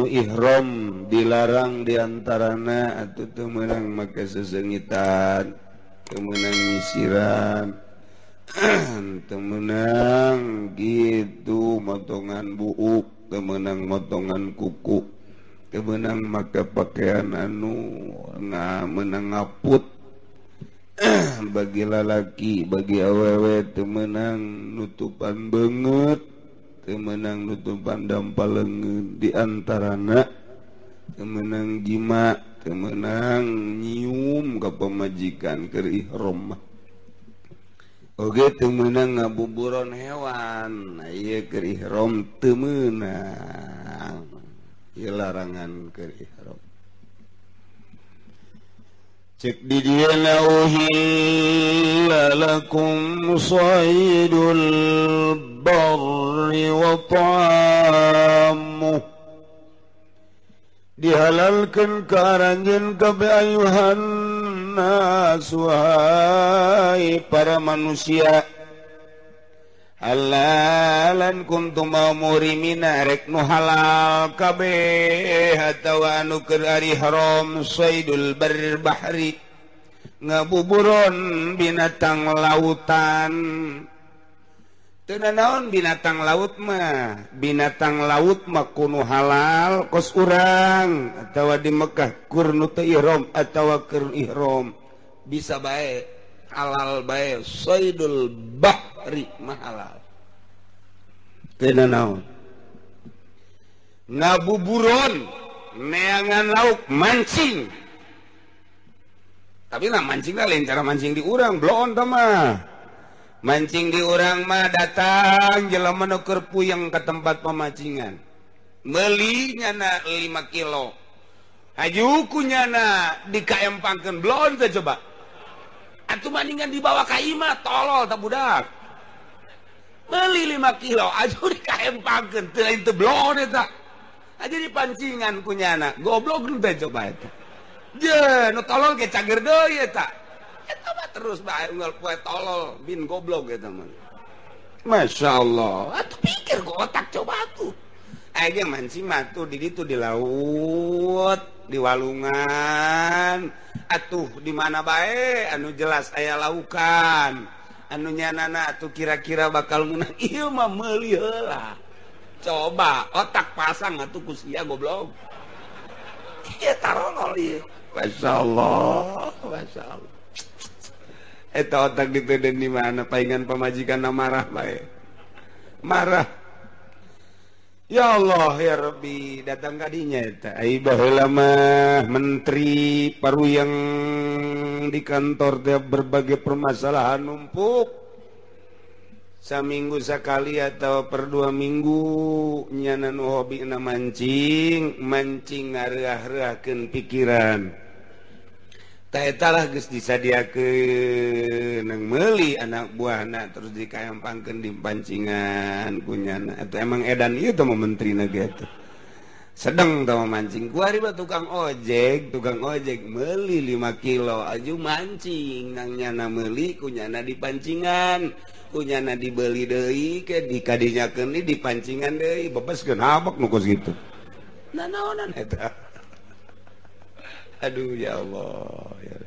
nu ihram dilarang diantarana atuh teu meunang make sesengitan, teu meunang nyisiran, teu meunang gitu motongan buuk, teu meunang motongan kuku, teu meunang make pakaian anu meunang ngaput. Bagi lalaki, bagi awewe teu meunang nutupan beungeut, teu meunang nutupan dampal leungeun, diantarana teu meunang jima, teu meunang nyium ka pamajikan keur ihram mah. Oge teu meunang ngabuburon hewan, ieu keur ihram teu meunang. Ieu larangan keur ihram. Cek di dieu uhilla lakum saydul barri wa ta'amuh, dihalalkeun ka aranjeun kabeh ayuhan nas, wahai para manusia, halalan kuntum murimina, rek nu halal kabeh atawa anu keur ari haram saydul barri bahri, ngabuburon binatang lautan. Teu nanaon binatang laut mah, binatang laut mah kuno halal kos urang atawa di Mekah kur nu teu ihram atawa keur ihram bisa bae halal bae, saydul bahri mah halal. Teu nanaon ngabuburon neangan lauk mancing, tapi lah mancing lah lain cara mancing di urang bloon tah mah. Mancing di urang mah datang jelema nu keur puyeng ke tempat pemancingan, meuli nyana 5 kilo haju ku nyana dikaempangkeun bloon teh coba. Atuh maningan dibawa ka imah tolol tah budak. Meuli 5 kilo aju dikaempangkeun teu lain teu bloon eta. Aja dipancingan ku nyana goblok teh coba eta. Je nu tolol ge cager deui eta. Eta mah terus bae unggal poe tolol bin goblok eta mah. Masya Allah, atuh pikir ku otak coba atuh. Aya ge mancing mah tuh di ditu di laut, di walungan, atuh di mana bae anu jelas aya laukan, anu nyanana atuh kira-kira bakal meunang ieu mah meuli heula. Coba otak pasang atuh ku sia goblok. Ieu tarolol ieu. Masya Allah, Masya Allah. Eta otak diteden di mana paingan pamajikan marah bae. Marah. Ya Allah ya Rabbi, datang kadinya eta. Ai baheula mah menteri paruyang di kantor teh berbagai permasalahan numpuk. Saminggu sekali atau per 2 minggu nyana nu hobina mancing, mancing ngareah-reahkeun pikiran. Ta eta lah geus disadiakeun nang meuli anak buahna terus dikaempangkeun di pancingan ku nyana. Eta emang edan ieu teh mah menterina ge eta. Sedeng teh mancing. Ku ari mah tukang ojek meuli 5 kilo aju mancing nang nyana meuli ku nyana di pancingan, ku nyana dibeli deui ke dikadinyakeun di pancingan deui, bebaskeun habak nu kos kitu. Nanaonan eta. Aduh ya Allah ya.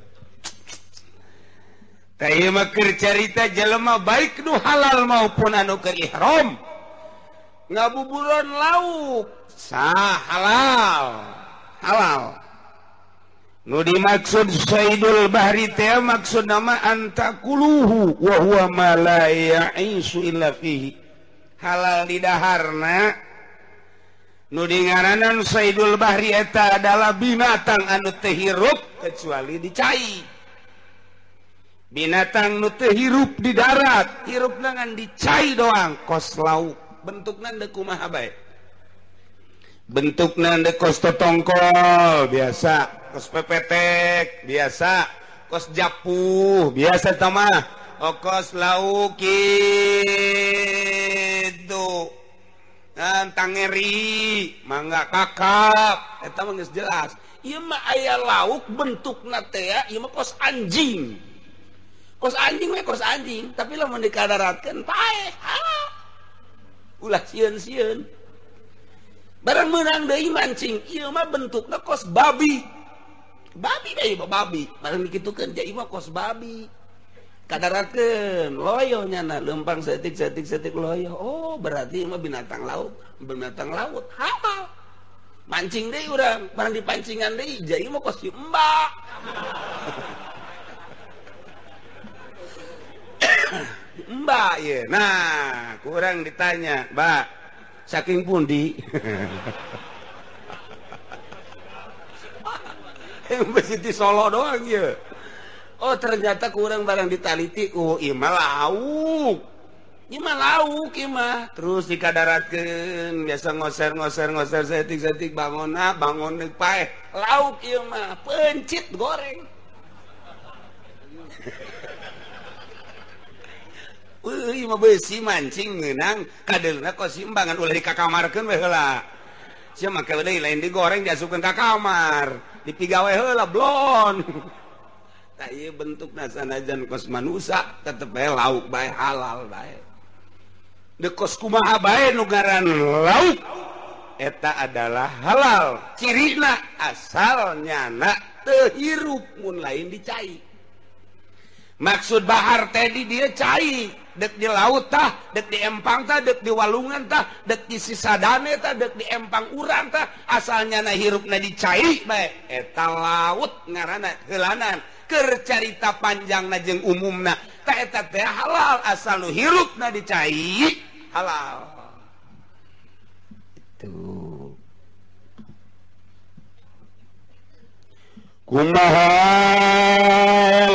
Tah ieu mah keur carita jelema baik nu halal maupun anu keur ihram ngabuburon lauk sah halal halal. Nu dimaksud saydul bahri teh maksud nama antakuluhu wa huwa ma la ya'isu illa fihi, halal di daharna. Nu dingaranan saydul bahri eta adalah binatang anu teu hirup kecuali di cai. Binatang nu teu hirup di darat, hirupna ngan di cai doang, kos lauk. Bentukna deuk kumaha bae. Bentukna deuk kos totongkol biasa, kos pepetek biasa, kos japuh biasa tah mah. Kos lauk kitu. Tangeri mangga kakap eta mah geus jelas. Ieu mah aya lauk bentukna teh ieu mah kos anjing. Kos anjing we kos anjing, tapi lamun dikadaratkeun paeh. Ulah sieun-sieun. Barang meunang deui mancing, ieu mah bentukna kos babi. Babi deui mah babi. Barang dikitukeun ja ieu mah kos babi. Kadarakeun loyo nyana lempang setik-setik-setik loyo. Oh, berarti ieu mah binatang laut, binatang laut halal. Mancing deui urang, barang dipancingan deui ja ieu mah kos si mbak. Mbak ye. Nah, kurang ditanya, Mbak, saking pundi? Yang di Solo doang ye. Oh, ternyata kurang barang ditaliti, oh ieu mah lauk. Ieu mah lauk ieu mah. Terus dikadaratkeun, biasa ngoser-ngoser-ngoser setik-setik bangonna, bangon deuk paeh. Lauk ieu mah, pencit goreng. Euy mah beusi mancing meunang kadeulna kos simbangan ulah dikakamarkeun we heula. Sia make deui lain digoreng diasupkeun ka kamar, dipigawe heula blon. Tah ieu bentukna sanajan kos manusa tetep bae lauk bae halal bae. Deuk kos kumaha bae nu ngaran lauk eta adalah halal. Cirina asal nyana teu hirup mun lain dicai. Maksud bahar tadi dia cai, dek di laut tah, dek di empang tah, dek di walungan tah, dek di sisadane tah, dek di empang urang tah, asalnya na hirupna dicai bae. Eta laut ngaranna heulanan, keur carita panjangna jeung umumna, tah eta teh halal asal nu hirupna dicai halal. Itu. Kumaha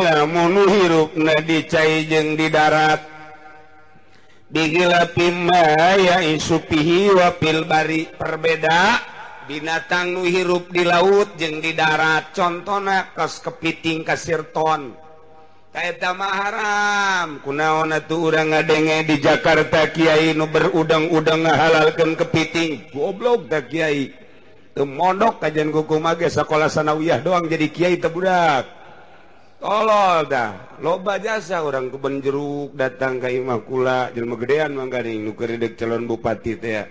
lamun hirupna dicai jeung di darat bigilapi ma ya isupihi wa fil bari, perbeda binatang nu hirup di laut jeung di darat. Contona kos kepiting kasirton eta mah haram. Kunaon atuh urang ngadenge di Jakarta kiai nu berudang-udang ngahalalkeun kepiting, goblok da kiai. Teu mondok kajian kuku mage sekolah sanawiyah doang jadi kiai teu budak. Tolol dah, loba jasa orang kebun jeruk datang ka imah kula jelema gedean mangkaning nu keur deuk calon bupati teh.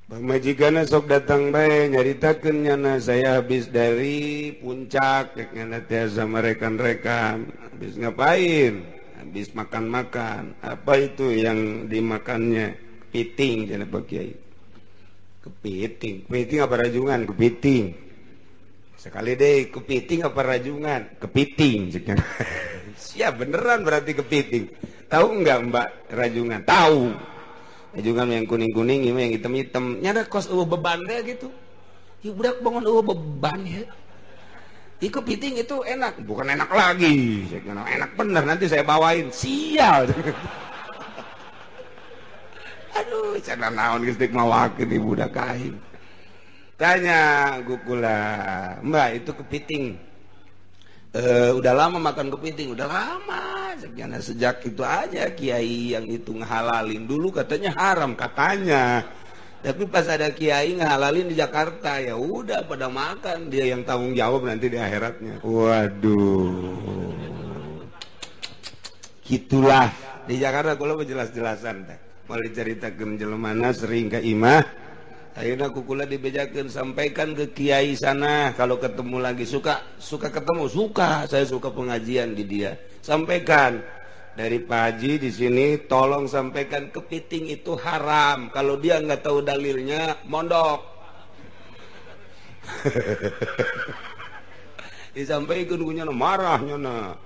Pamajikanna sok datang bae nyaritakeun nyana saya habis dari puncak rek nyana teh sama rekan-rekan. Habis ngapain? Habis makan-makan. Apa itu yang dimakannya? Kepiting cenah Pak Kiai. Kepiting, kepiting apa rajungan? Kepiting. Sekali deh, kepiting apa rajungan? Kepiting. Siap beneran berarti kepiting. Tahu enggak Mbak rajungan? Tahu. Rajungan yang kuning-kuning, ini yang hitam-hitam. Nyada kos eueuh beban deh gitu. Ya budak bangun eueuh beban ya. Ih, kepiting itu enak, bukan enak lagi. Enak bener nanti saya bawain. Sial. Aduh, cenah naon geus deuk mawakeun ibu budak aing. Tanya gukula, Mbak itu kepiting. Udah lama makan kepiting, udah lama. Sekian sejak itu aja kiai yang itu ngehalalin. Dulu katanya haram katanya. Tapi pas ada kiai ngehalalin di Jakarta, ya udah pada makan, dia yang tanggung jawab nanti di akhiratnya. Waduh. Gitulah di Jakarta kalau jelas-jelasan teh. Mal diceritakeun jelemana sering ke imah, ayeuna kukula dibejakeun sampaikan ke kiai sana kalau ketemu lagi suka suka ketemu suka saya suka pengajian di dia. Sampaikan dari Pak Haji di sini tolong sampaikan kepiting itu haram. Kalau dia nggak tahu dalilnya mondok. Disampaikan ku nyana marah nyana.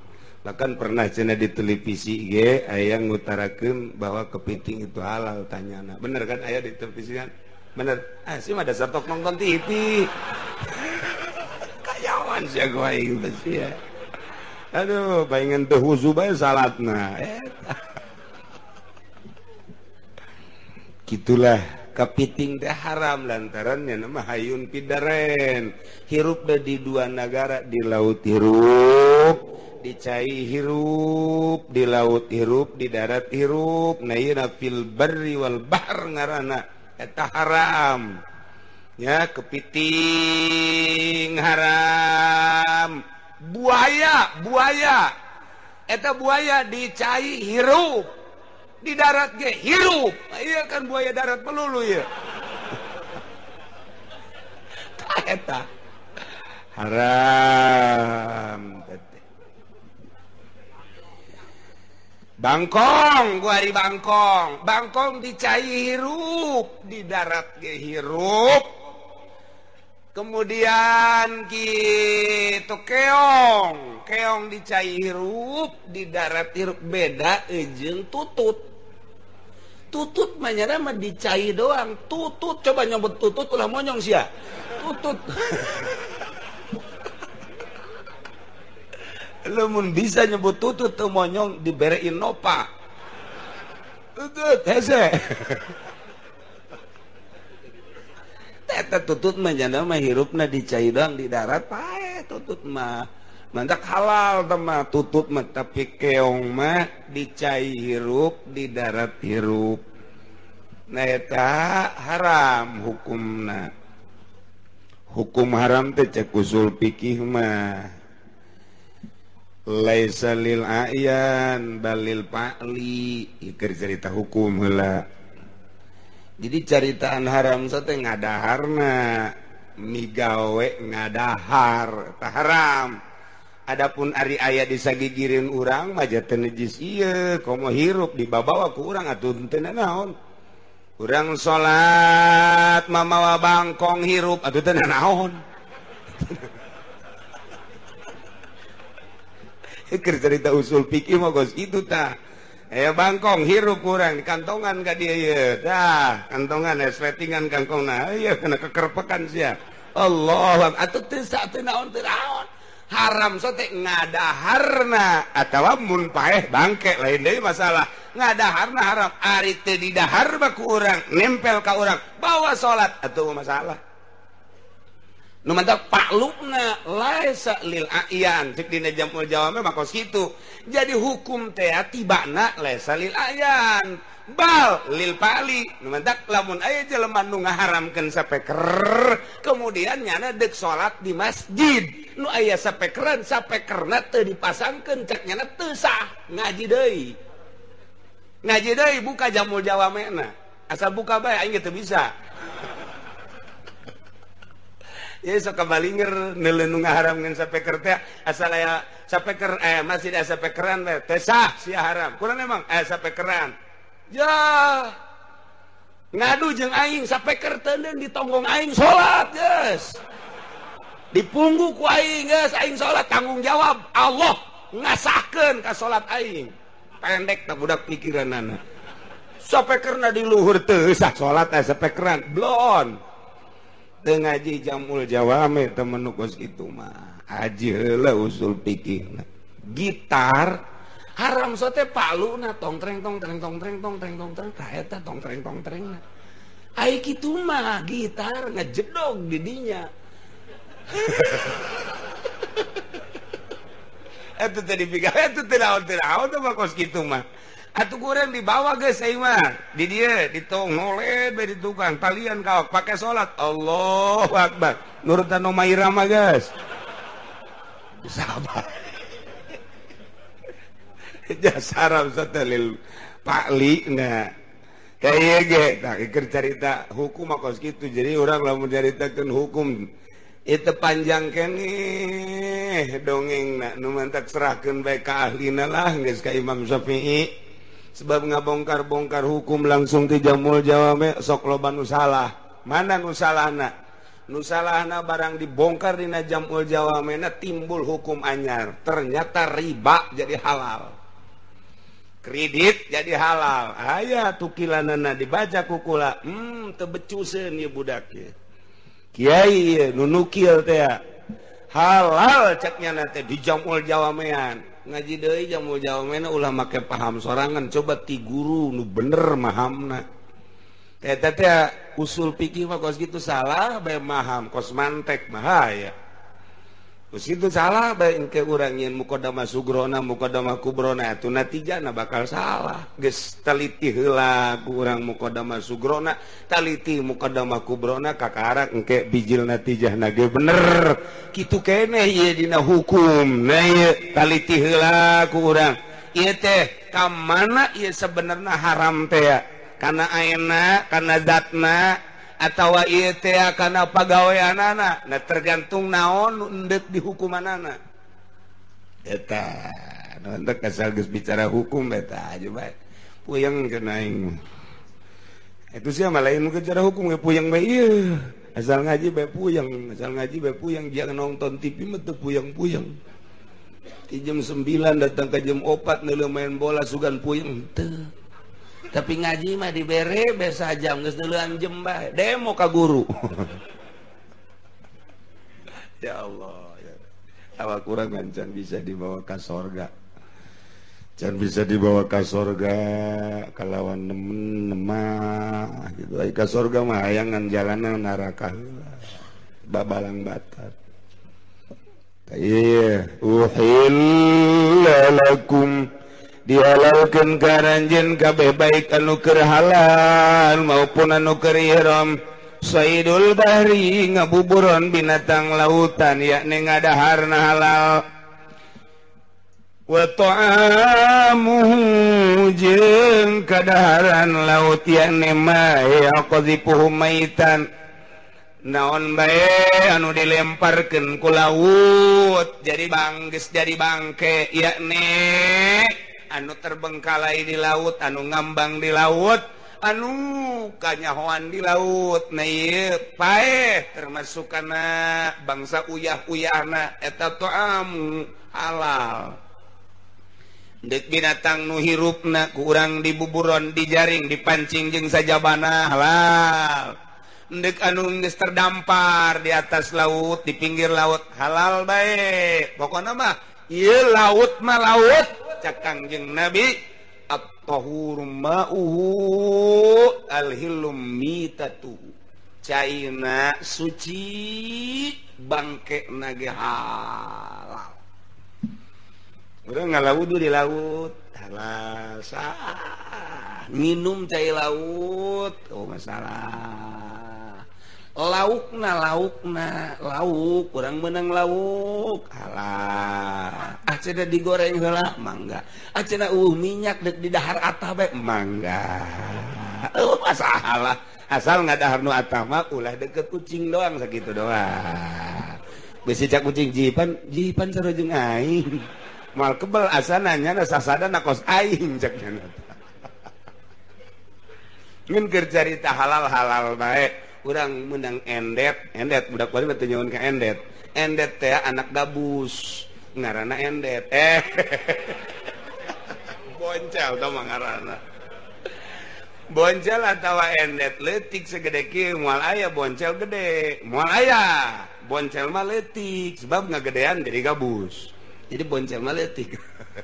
Bahkan pernah cenah di televisi ge aya ngutarakeun bahwa kepiting itu halal tanyana. Bener kan aya di televisi kan? Bener. Ah sih mah dasar tok nonton TV. Kayawan sia gua aing teh sia. Aduh, baingan teu husu bae salatna. Eta. Gitulah kepiting teh haram lantaran nya nama hayun pidaren. Hirup da di dua nagara, di laut hirup, di cai hirup, di laut hirup, di darat hirup. Nah ieu fil barri wal bahr ngaranna eta haram. Ya kepiting haram, buaya, buaya. Eta buaya di cai hirup, di darat ge hirup. Iya kan buaya darat melulu ya. Eta haram. Bangkong, gua di bangkong. Bangkong dicai hirup, di darat ge hirup. Kemudian gitu keong, keong dicai hirup, di darat hirup, beda jeung tutut. Tutut mah nyana mah dicai doang. Tutut coba nyebut tutut ulah monyong sia. Tutut. Lamun bisa nyebut tutut teu monyong dibere Innova. Tutut hese. Eta tutut mah nyana mah hirupna dicai doang di darat pae tutut mah. Mantak halal teh mah tutut mah, tapi keong mah dicai hirup di darat hirup. Nah eta haram hukumna. Hukum haram teh cek usul fikih mah. Laisa lil a'yan balil fa'li, ieu cerita hukum heula. Jadi caritaan haram teh ngadaharna, migawe ngadahar tah haram. Adapun ari aya disagigireun urang mah teu najis ieu, komo hirup dibabawa ku urang atuh teu naon. Urang salat mamawa bangkong hirup atuh teu naon. Keur cerita usul fikih mah geus kitu tah. Bangkong hirup urang di kantongan ka dieu ieu. Tah, kantongan sletingan kangkongna. Ieu kena kekerpekan sia. Allah atuh teu teu naon teu naon. Haram sote ngadaharna atawa mun paeh bangke lain deui masalah. Ngadaharna haram, ari teu didahar mah ku urang, nempel ka urang, bawa salat atuh masalah. Nu mantak paklukna laisa lil a'yan cek dina Jamul Jawame mah kos kitu. Jadi hukum teh tibana laisa lil a'yan bal lil pali. Nu mantak lamun aya jelema nu ngaharamkeun sapeker kemudian nyana deuk salat di masjid nu aya sapekeran sapekerna teu dipasangkeun cek nyana teu sah ngaji deui. Ngaji deui buka Jamul Jawamena. Asal buka bae aing teu bisa. Ya sok kabalinger neuleun nu ngaharamkeun sapeker teh asal aya sapeker masjid aya sapekeran teh teu sah sia haram. Kurang emang aya sapekeran. Ya ngadu jeung aing sapeker teuneun di tonggong aing salat geus. Dipunggu ku aing geus aing salat tanggung jawab Allah ngasahkeun ka salat aing. Pendek tah budak pikiranana. Sapekerna di luhur teu sah salat aya sapekeran blon. Teu ngaji Jamul Jawame temen nu kos kitu mah. Aji heula usul fikihna. Gitar haram sote paluna tong treng tong treng tong treng tong treng tong treng tah eta tong treng tong trengna. Ai kitu mah gitar ngejedog di dinya. Eta teh dipikir eta teh naon teh mah kos kitu mah. Atuh kurang dibawa geus aing mah di dieu ditong noled bae di tukang talian kaok pake salat Allahu akbar nurutan Oma Irama geus sabar jasara satalil pakli na kayak ge tah keur carita hukum mah kos kitu. Jadi urang lamun caritakeun hukum itu panjang keneh dongengna nu mantak serahkeun bae ka ahlina lah geus ka Imam Syafi'i. Sebab ngabongkar-bongkar hukum langsung ti Jamul Jawame sok loba nu salah. Mana nu salahna? Nu salahna barang dibongkar dina Jamul Jawamena timbul hukum anyar. Ternyata riba jadi halal. Kredit jadi halal. Aya tukilanana dibaca ku kula. Teu becuseun ieu budak ieu. Kiai ieu nu nukil teh halal cek nyana teh di Jamul Jawamean. Ngaji deui Jamul Jawamena ulah make paham sorangan, coba ti guru nu bener mahamna. Eta teh usul fikih mah kos kitu salah bae maham kos mantek bahaya. Kos kitu salah bae engke urang nyeun muqaddamah sugrona muqaddamah kubrona atuh natijana bakal salah. Geus teliti heula ku urang muqaddamah sugrona, taliti muqaddamah kubrona kakarak engke bijil natijahna ge bener. Kitu keneh ieu dina hukum. Nah ieu taliti heula ku urang. Ieu teh ka mana ieu sebenarna haram teh ya? Kana aena, kana zatna, atawa ieu teh kana pagaweanana. Nah tergantung naon nu endek di hukumanana. Eta nu endek asal geus bicara hukum eta aja bae. Puyeng cenah aing. Itu sih mah lain bicara hukum ge puyeng bae ieu. Asal ngaji bae puyeng, asal ngaji bae puyeng, jangan nonton TV mah teu puyeng-puyeng. Di jam 9 datang ke jam 4 neuleuh main bola sugan puyeng teu. Tapi ngaji mah dibere biasa jam geus neuleuhan jam bae, demo ka guru. Ya Allah, ya. Awak urang can bisa dibawa ka sorga. Can bisa dibawa ka sorga kalawan nemen nemah gitu. Ai ka sorga mah hayangan jalanan neraka heula. Babalang batar. Iya, uhilla lakum dihalalkeun ka aranjeun kabeh baik anu keur halal maupun anu keur ihram. Saidul bahri ngabuburon binatang lautan yakni ngadaharna halal. Wa ta'amuhu jeung kadaharan laut yakni ma yaqdhifuhu maitan. Naon bae anu dilemparkeun ku laut jadi bangges jadi bangke yakni anu terbengkalai di laut, anu ngambang di laut, anu kanyahoan di laut. Nah ieu paeh termasuk kana bangsa uyah-uyahna eta ta'amu halal. Deuk binatang nu hirupna ku urang dibuburon, dijaring, dipancing jeung sajabana halal. Ndek anu geus terdampar di atas laut, di pinggir laut halal bae. Pokona mah ieu laut mah laut cak Kangjeng Nabi, at-tahuru ma'uhu al-hilum mitatuhu. Caina suci bangke na ge halal. Urang ngalawudu di laut halal sah. Minum cai laut oh masalah. Laukna laukna lauk kurang menang lauk halal. Ah cenah digoreng heula mangga. Ah cenah minyak deuk di dahar atah bae mangga. Eueuh masalah. Asal ngadahar nu atah mah ulah deket kucing doang sakitu doang. Bisi cak kucing jipan jipan sarua jeung aing. Moal kebel asana nyana sasadana kos aing cak nyana. Ngan keur carita halal-halal bae. Urang menang endet, endet budak bari teu nyaun ka endet. Endet teh anak gabus, ngaranna endet. Boncel tah mah ngaranna. Boncel atawa endet leutik segede kieu moal aya boncel gede, moal aya. Boncel mah leutik sebab ngagedean jadi gabus. Jadi boncel mah leutik.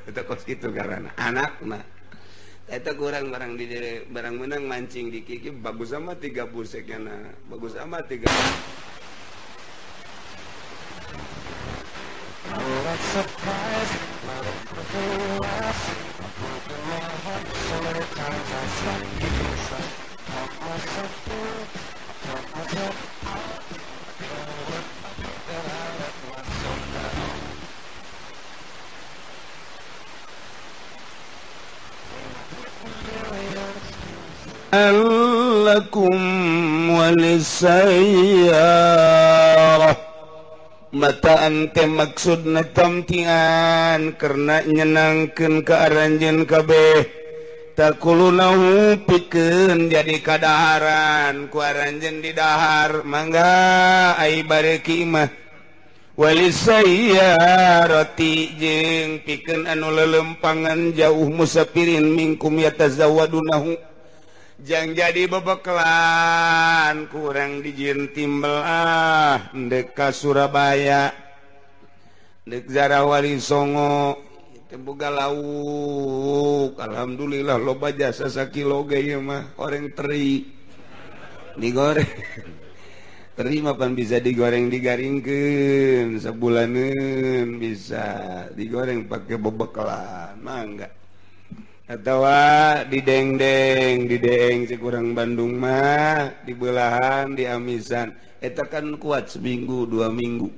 Eta kos kitu ngaranna anakna. Eta kurang barang di barang menang mancing di kiki bagus amat tiga buseknya, bagus amat tiga. Lakum walisayyarah mata ante maksudna tamtian karena nyenangkeun ka aranjeun kabeh takulunahu pikeun jadi kadaharan ku aranjeun di dahar mangga ai bareki mah walisayyarati jeung pikeun anu lelempangan jauh musafirin minkum yatazawadunahu jang jadi bebekelan kurang dijieun timbel ah ndek ka Surabaya ndek Zarah Wali Songo teu boga lauk alhamdulillah loba jasa sakilo ge ieu mah goreng teri digoreng teri mah pan bisa digoreng digaringkeun sabulaneun bisa digoreng pake bebekelan mangga atawa didengdeng dideng sekurang Bandung mah di belahan di amisan eta kan kuat seminggu 2 minggu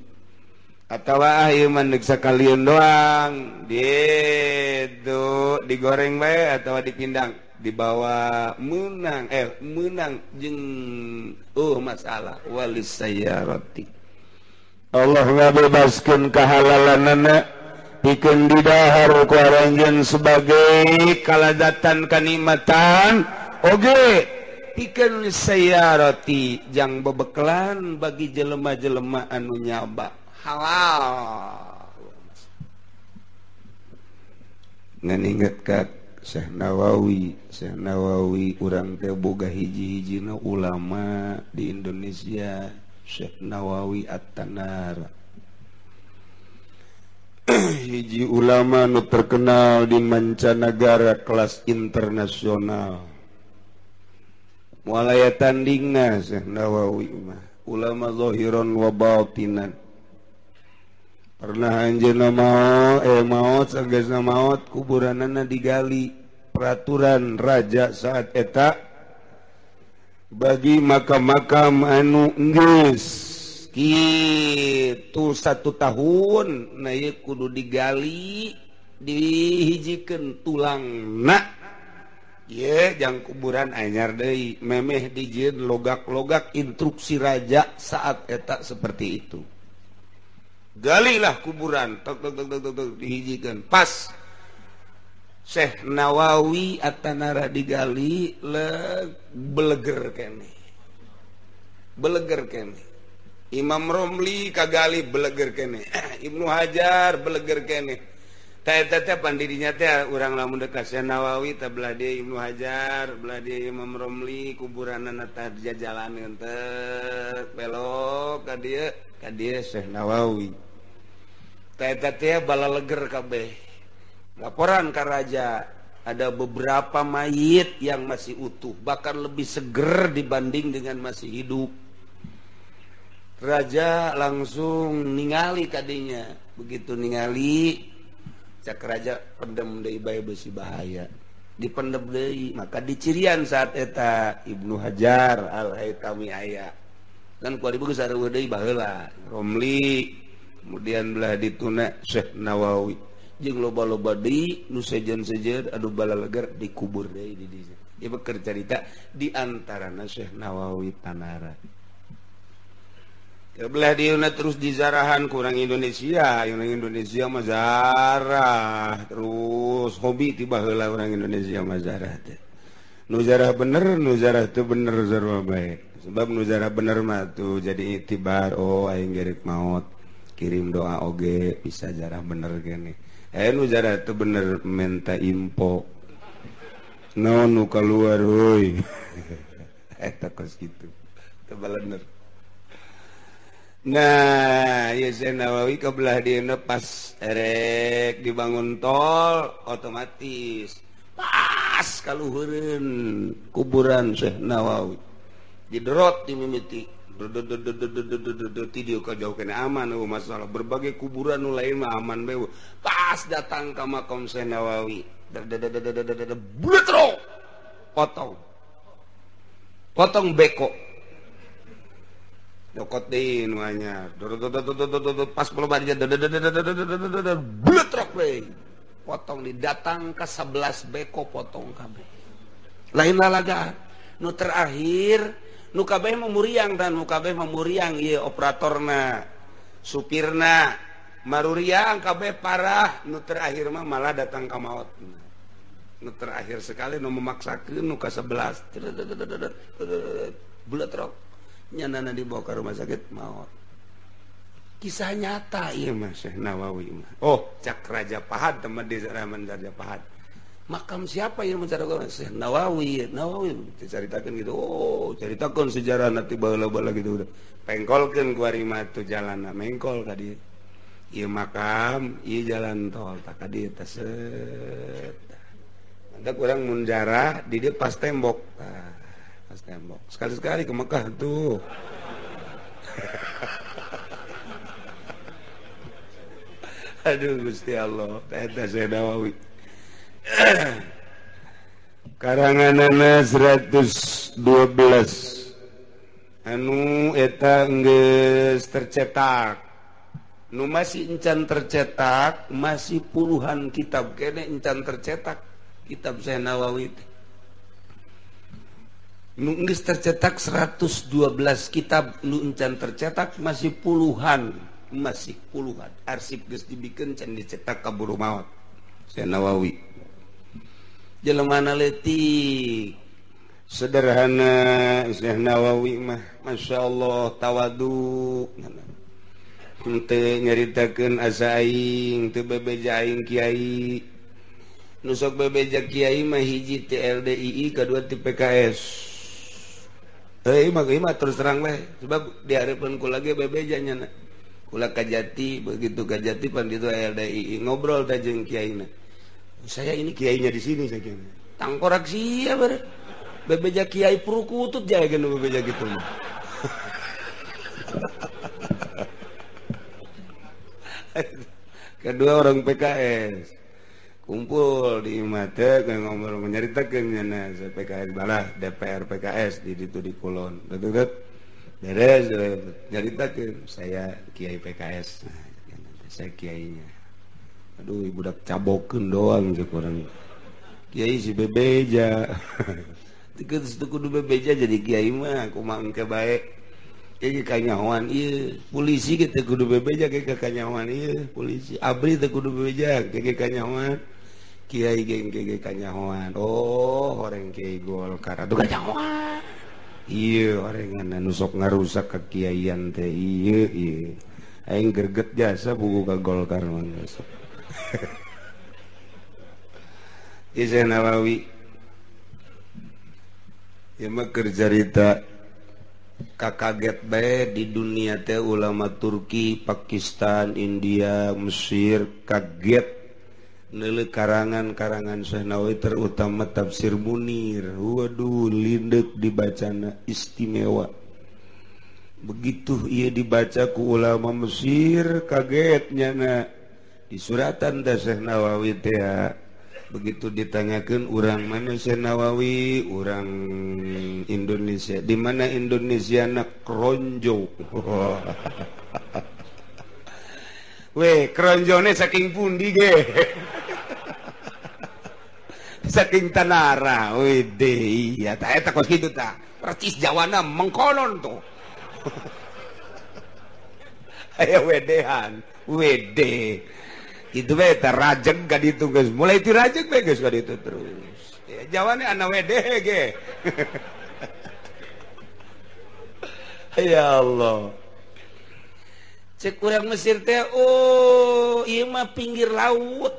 Atawa ah ieu mah deuk sakalian doang gitu digoreng bae atawa dipindang dibawa menang menang jeung masalah walis sayyarati. Allah ngabebaskeun kahalalanana pikeun didahar ku aranjeun sebagai kalazatan kanikmatan oge pikeun sayyarati jang bebekelan bagi jelema-jelema anu nyaba halal. Ngan inget ka Syekh Nawawi, Syekh Nawawi urang teh boga hiji-hijina ulama di Indonesia, Syekh Nawawi At-Tanar. Hiji ulama nu terkenal di mancanagara kelas internasional. Moal aya tandingna Syekh Nawawi mah, ulama zahiran wa batinan. Pernah anjeunna maot sageusna maot kuburanana digali. Peraturan raja saat eta bagi makam-makam anu geus kitu 1 tahun na ieu kudu digali dihijikeun tulangna ye jang kuburan anyar deui memeh dijieun logak-logak instruksi raja saat eta seperti itu. Galilah kuburan tok tok tok tok tok dihijikan pas Syekh Nawawi At-Tanara digali beleger kene beleger kene Imam Romli kagali beleger kene Ibnu Hajar beleger kene teh teh pandidinya teh urang lamun dekat Syekh Nawawi teh belah dieu Ibnu Hajar belah dieu Imam Romli kuburanna teh jajalaneun teh belok ka dieu ka dieu Syekh Nawawi teh balaleger kabeh. Laporan ke raja ada beberapa mayit yang masih utuh bahkan lebih seger dibanding dengan masih hidup. Raja langsung ningali kadinya. Begitu ningali cak raja pendem deui bae besi bahaya. Dipendem deui maka dicirian saat eta Ibnu Hajar Al-Haytami aya. Kan ku ari geus sareueuh deui baheula Romli kemudian belah dituna Syekh Nawawi jeung loba-loba deui nu sejen-sejen anu balaleger dikubur deui di dieu. Ieu keur carita di antarana Syekh Nawawi Tanara. Belah dieuna terus dizarahan ku urang Indonesia, urang Indonesia mah zarah terus hobi ti baheula urang Indonesia mah zarah teh. Nu zarah bener, nu zarah teu bener sarua bae. Sebab nu zarah bener mah tuh jadi itibar, oh aing gerek maot. Kirim doa oge bisa jarah bener gini. Nu jarah itu bener minta info. No nu keluar euy. Eta kos kitu. Teu bener. Nah, ieu Syekh Nawawi ka belah dieuna pas erek dibangun tol otomatis pas kaluhureun kuburan Syekh Nawawi. Diderot dimimiti. Tidieu ka jauh kene aman eueuh masalah berbagai kuburan nu lain mah aman bae pas datang ka makam Syekh Nawawi bletro potong potong beko dokot deui nu anyar pas loba dia bletrok deui potong di datang ka 11 beko potong kabeh lain lalagaan nu terakhir nu kabeh memuriang dan nu kabeh memuriang ieu operatorna supirna maruriang kabeh parah nu terakhir mah malah datang ka maot nu terakhir sekali nu memaksakeun nu ka 11 bletrok nyanana dibawa ke rumah sakit maot. Kisah nyata ieu mah Syekh Nawawi mah. Oh cak Raja Pahad teman di zaman Raja Pahad makam siapa yang mencaritakan Syekh Nawawi? Nawawi diceritakan gitu. Oh, ceritakan sejarah nanti baheula-baheula gitu udah. Pengkolkeun ku ari mah tu jalanna mengkol ka dieu. Ieu makam, ieu jalan tol tak ka dieu teh set. Mantak urang mun jarah di dieu pas tembok. Tah, pas tembok. Sekali-sekali ke Mekah tuh. Aduh Gusti Allah, eta Syekh Nawawi. Karanganana 112 anu eta geus tercetak Nu masih encan tercetak, masih puluhan kitab kene encan tercetak kitab Syekh Nawawi teh. Nu geus tercetak 112 kitab, nu encan tercetak masih puluhan, masih puluhan. Arsip geus dibikeun can dicetak kaburu maot. Syekh Nawawi. Jelema leutik sederhana Syekh Nawawi mah, Masya Allah tawadu. Henteu nyaritakeun asa aing, teu bebeja aing kiai. Nu sok bebeja kiai mah hiji ti LDII, kadua ti PKS. Heuh mah terus terang we, sebab di hareupeun kula ge bebeja nya. Kula Kajati, begitu Kajati pan ditu LDII ngobrol teh jeung kiaina. Saya ini kiainya di sini saya kira. Tangkorak sia bare. Bebeja kiai perukutut jae geus bebeja gitu mah. Kedua orang PKS kumpul di imate ngobrol menyaritakeun nya PKS balah DPR PKS di ditu di Kulon. Betul beres nyaritakeun saya kiai PKS. Nah, saya kiainya. Aduh budak cabokeun doang cek urang. Kiai si bebeja. Teu kudu bebeja jadi kiai mah kumaha engke bae. Kayak kanyahoan ieu, polisi ge teu kudu bebeja kayak kanyahoan ieu, polisi abri teu kudu bebeja kayak kanyahoan. Kiai ge ge kanyahoan. Oh, orang kiai Golkar atuh kanyahoan. Ieu orengan anu sok ngarusak kekiaian teh ieu ieu. Aing gerget jasa buku ka Golkar mah sok. Ieu Syekh Nawawi. Ieu mah keur carita kakaget bae di dunia teh ulama Turki, Pakistan, India, Mesir kaget neuleuh karangan-karangan Syekh Nawawi terutama tafsir Munir. Waduh lindeuk dibacana istimewa. Begitu ieu dibaca ku ulama Mesir kaget nyana di suratan teh Syekh Nawawi teh. Begitu ditanyakan urang mana Syekh Nawawi, urang Indonesia. Di mana Indonesia nak kronjo. Weh, kronjone saking pundi ge. Saking Tanara. Wede, iya ta eta kos kitu ta. Percis Jawana mengkonon tuh. Aya wedehan, wede. Itu we teh rajeg ka ditu geus. Mulai ti rajeg we geus ka ditu terus. Ya Jawane ana wede ge. Ya Allah. Cek urang Mesir teh oh ieu mah pinggir laut.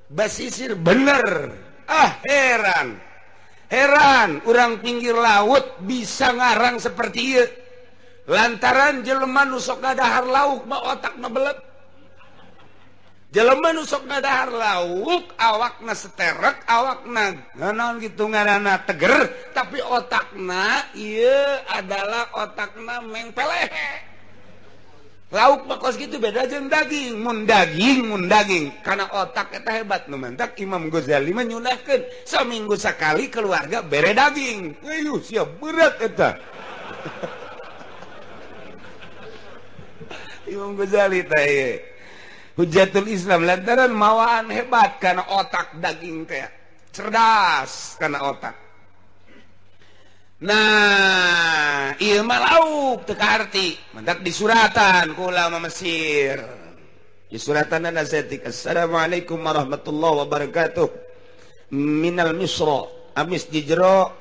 Basisir bener. Ah heran. Heran urang pinggir laut bisa ngarang seperti ieu. Lantaran jelema nu sok ngadahar lauk mah otakna belet. Jelema nu sok ngadahar lauk awakna seterek, awakna naon kitu ngaranna teger, tapi otakna ieu adalah otakna mengpeleh. Lauk mah kos kitu beda jeung daging, mun daging karena otak eta hebat nu mantak Imam Ghazali mah nyunahkeun saminggu sakali keluarga bere daging. Euy siap berat eta. Imam Ghazali teh Hujatul Islam lantaran mawaan hebat karena otak daging teh cerdas karena otak. Nah, ieu mah lauk teu kaarti, mantak disuratan ku ulama Mesir. Disuratan saeutik Assalamualaikum warahmatullahi wabarakatuh. Minal Misra, amis di jero.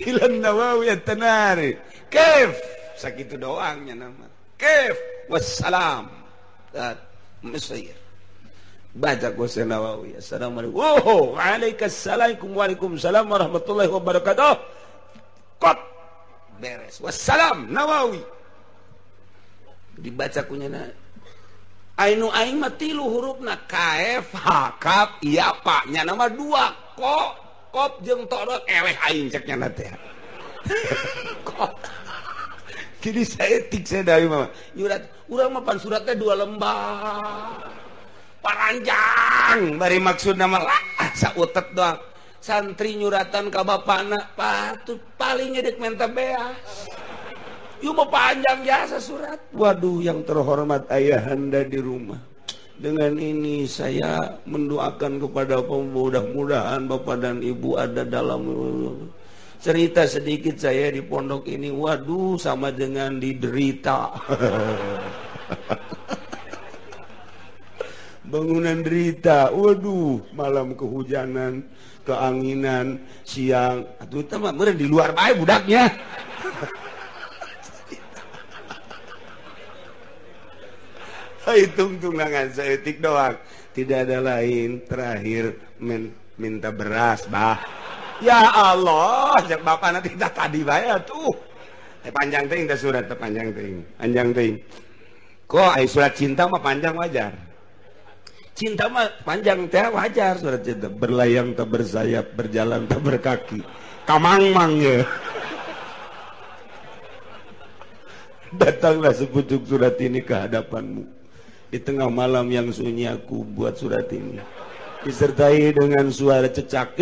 Ilan Nawawi at-Tanari. Kaif? Sakitu doangnya nama. Kaif? Wassalam. Mesir. Baca Syekh Nawawi. Assalamualaikum. Oh, waalaikumsalam waalaikumsalam warahmatullahi wabarakatuh. Kot beres. Wassalam Nawawi. Dibaca kunyana. Ainu aing mah tilu hurufna K F H K iya pak nya nama dua ko kop jeung todot eleh aing cek nya teh. Kok. Jadi saya tik saya dari mama. Nyurat urang mah pan suratnya 2 lembar. Paranjang bari maksud nama lah sautet doang. Santri nyuratan ka bapana patut paling ngedek menta beas. Ieu mah panjang jasa surat. Waduh, yang terhormat ayahanda di rumah. Dengan ini saya mendoakan kepada mudah-mudahan bapak dan ibu ada dalam cerita sedikit saya di pondok ini. Waduh, sama dengan diderita. Bangunan derita. Waduh, malam kehujanan, keanginan, siang. Atuh teh mah meureun di luar bae budaknya. Hitung tunangan seetik doang, tidak ada lain. Terakhir minta beras, bah. Ya Allah, cek bapak nanti tak tadi bae tuh. Panjang teuing teh surat teh panjang teuing, panjang teuing. Kok ai surat cinta mah panjang wajar. Cinta mah panjang teh wajar surat cinta. Berlayang tak bersayap, berjalan tak berkaki. Kamangmang ya. Datanglah sepucuk surat ini ke hadapanmu. Di tengah malam yang sunyi aku buat surat ini, disertai dengan suara cecak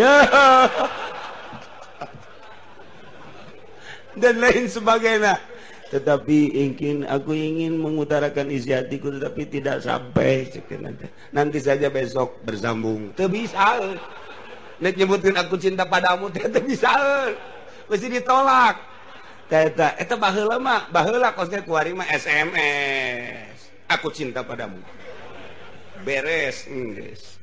dan lain sebagainya. Tetapi aku ingin mengutarakan isi hatiku, tetapi tidak sampai. Nanti saja besok bersambung. Teu bisa. Nek nyebutin aku cinta padamu teu bisa. Mesti ditolak. Eta eta baheula mah, baheula kosnya kuari mah SMS. Aku cinta padamu. Beres, geus.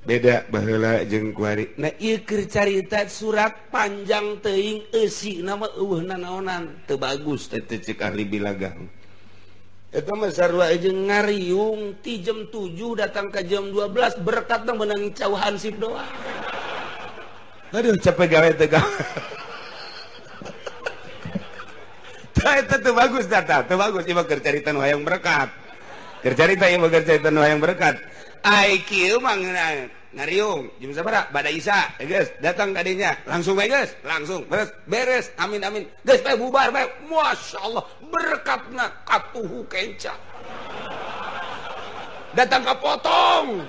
Beda baheula jeung kuari. Nah, ieu keur carita surat panjang teuing eusina mah eueuh nanaonan, teu bagus teh cek ahli bilagah. Eta mah sarua jeung ngariung ti jam 7 datang ka jam 12 berkat menang cau hansip doang. Aduh, capek gawe teh gawe. Eta teu bagus data, teu bagus ieu mah keur carita nu hayang berkat. Keur carita ieu mah keur carita nu hayang berkat. Ai kieu mah ngariung jam sabaraha? Bada Isya, geus datang ka dinya, langsung bae geus, langsung beres, beres, amin amin. Geus bae bubar bae. Masyaallah, berkatna katuhu kenca. Datang ka potong.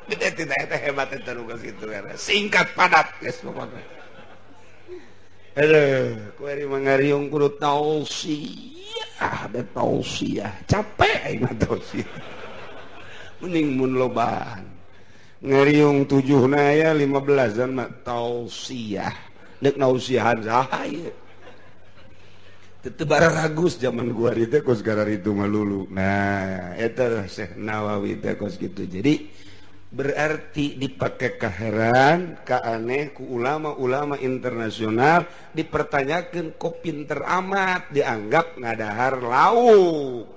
Gede teh hebat eta nu geus kitu singkat padat geus pokokna. Aduh, kuari mangariung kudu tausiah, da tausiah. Capek aing mah tausiah. Mending mun lobaan. Ngariung 7 na aya 15-an mah tausiah. Deuk nausiahan saha ieu? Teu bararagus zaman gua teh kos gararitu mah lulu. Nah, eta Syekh Nawawi teh kos kitu. Jadi berarti dipakai kaheran, kaaneh ku ulama-ulama internasional dipertanyakan kok pinter amat dianggap ngadahar lauk.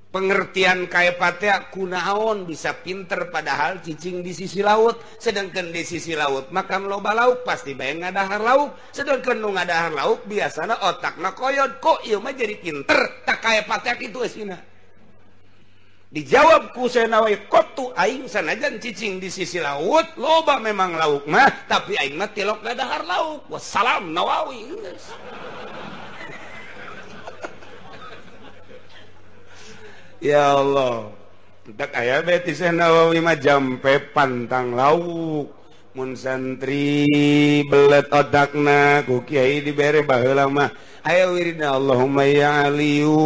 Pengertian kaepatea kunaon bisa pinter padahal cicing di sisi laut, sedangkan di sisi laut makan loba lauk pasti bae ngadahar lauk, sedangkan nu ngadahar lauk biasana otakna koyot kok ieu mah jadi pinter tak kaepatea kitu eusina. Dijawab ku Syekh Nawawi kotu aing sanajan cicing di sisi laut loba memang lauk mah tapi aing mah tilok ngadahar lauk. Wassalam Nawawi. Ya Allah, tak aya bae ti Syekh Nawawi mah jampe pantang lauk. Mun santri belet otakna ku kiai dibere baheula mah aya wiridna Allahumma ya aliyu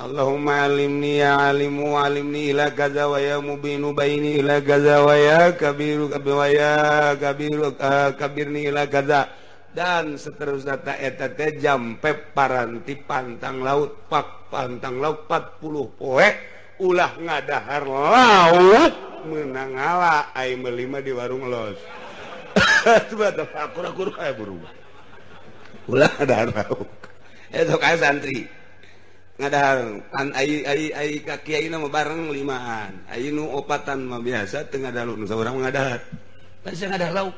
Allahumma alimni ya alimu alimni ila kaza wa ya mubinu baini ila kaza wa ya kabiru wa ya kabiru kabirni ila kaza dan seterusnya ta eta teh jampe paranti pantang laut pak pantang laut 40 poe ulah ngadahar laut meunang ngala ai meuli mah di warung los. Coba teh akur-akur aya berubah. Ulah ngadahar laut. Eta kae santri ngadahar an ai ai ai ka kiai mah bareng limaan ai nu opatan mah biasa teu ngadahar nu saurang ngadahar pan sia ngadahar lauk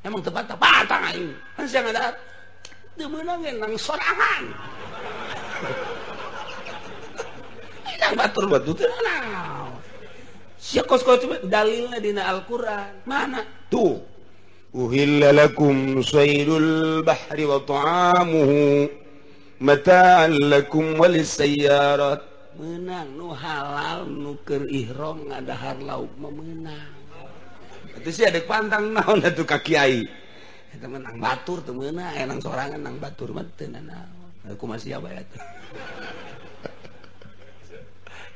emang teu patang aing pan sia ngadahar teu meunang ge nang sorangan nang batur batu teu naon sia kos-kos dalilna dina Al-Qur'an mana tuh uhilla lakum saydul bahri wa ta'amuhu mata'an lakum walisayyarat. Menang nu halal nu keur ihram ngadahar lauk mah meunang. Atuh sia deuk pantang naon atuh ka kiai. Eta mah nang batur teu meunang, nang sorangan nang batur mah teu nanaon. Aku masih apa ya tuh.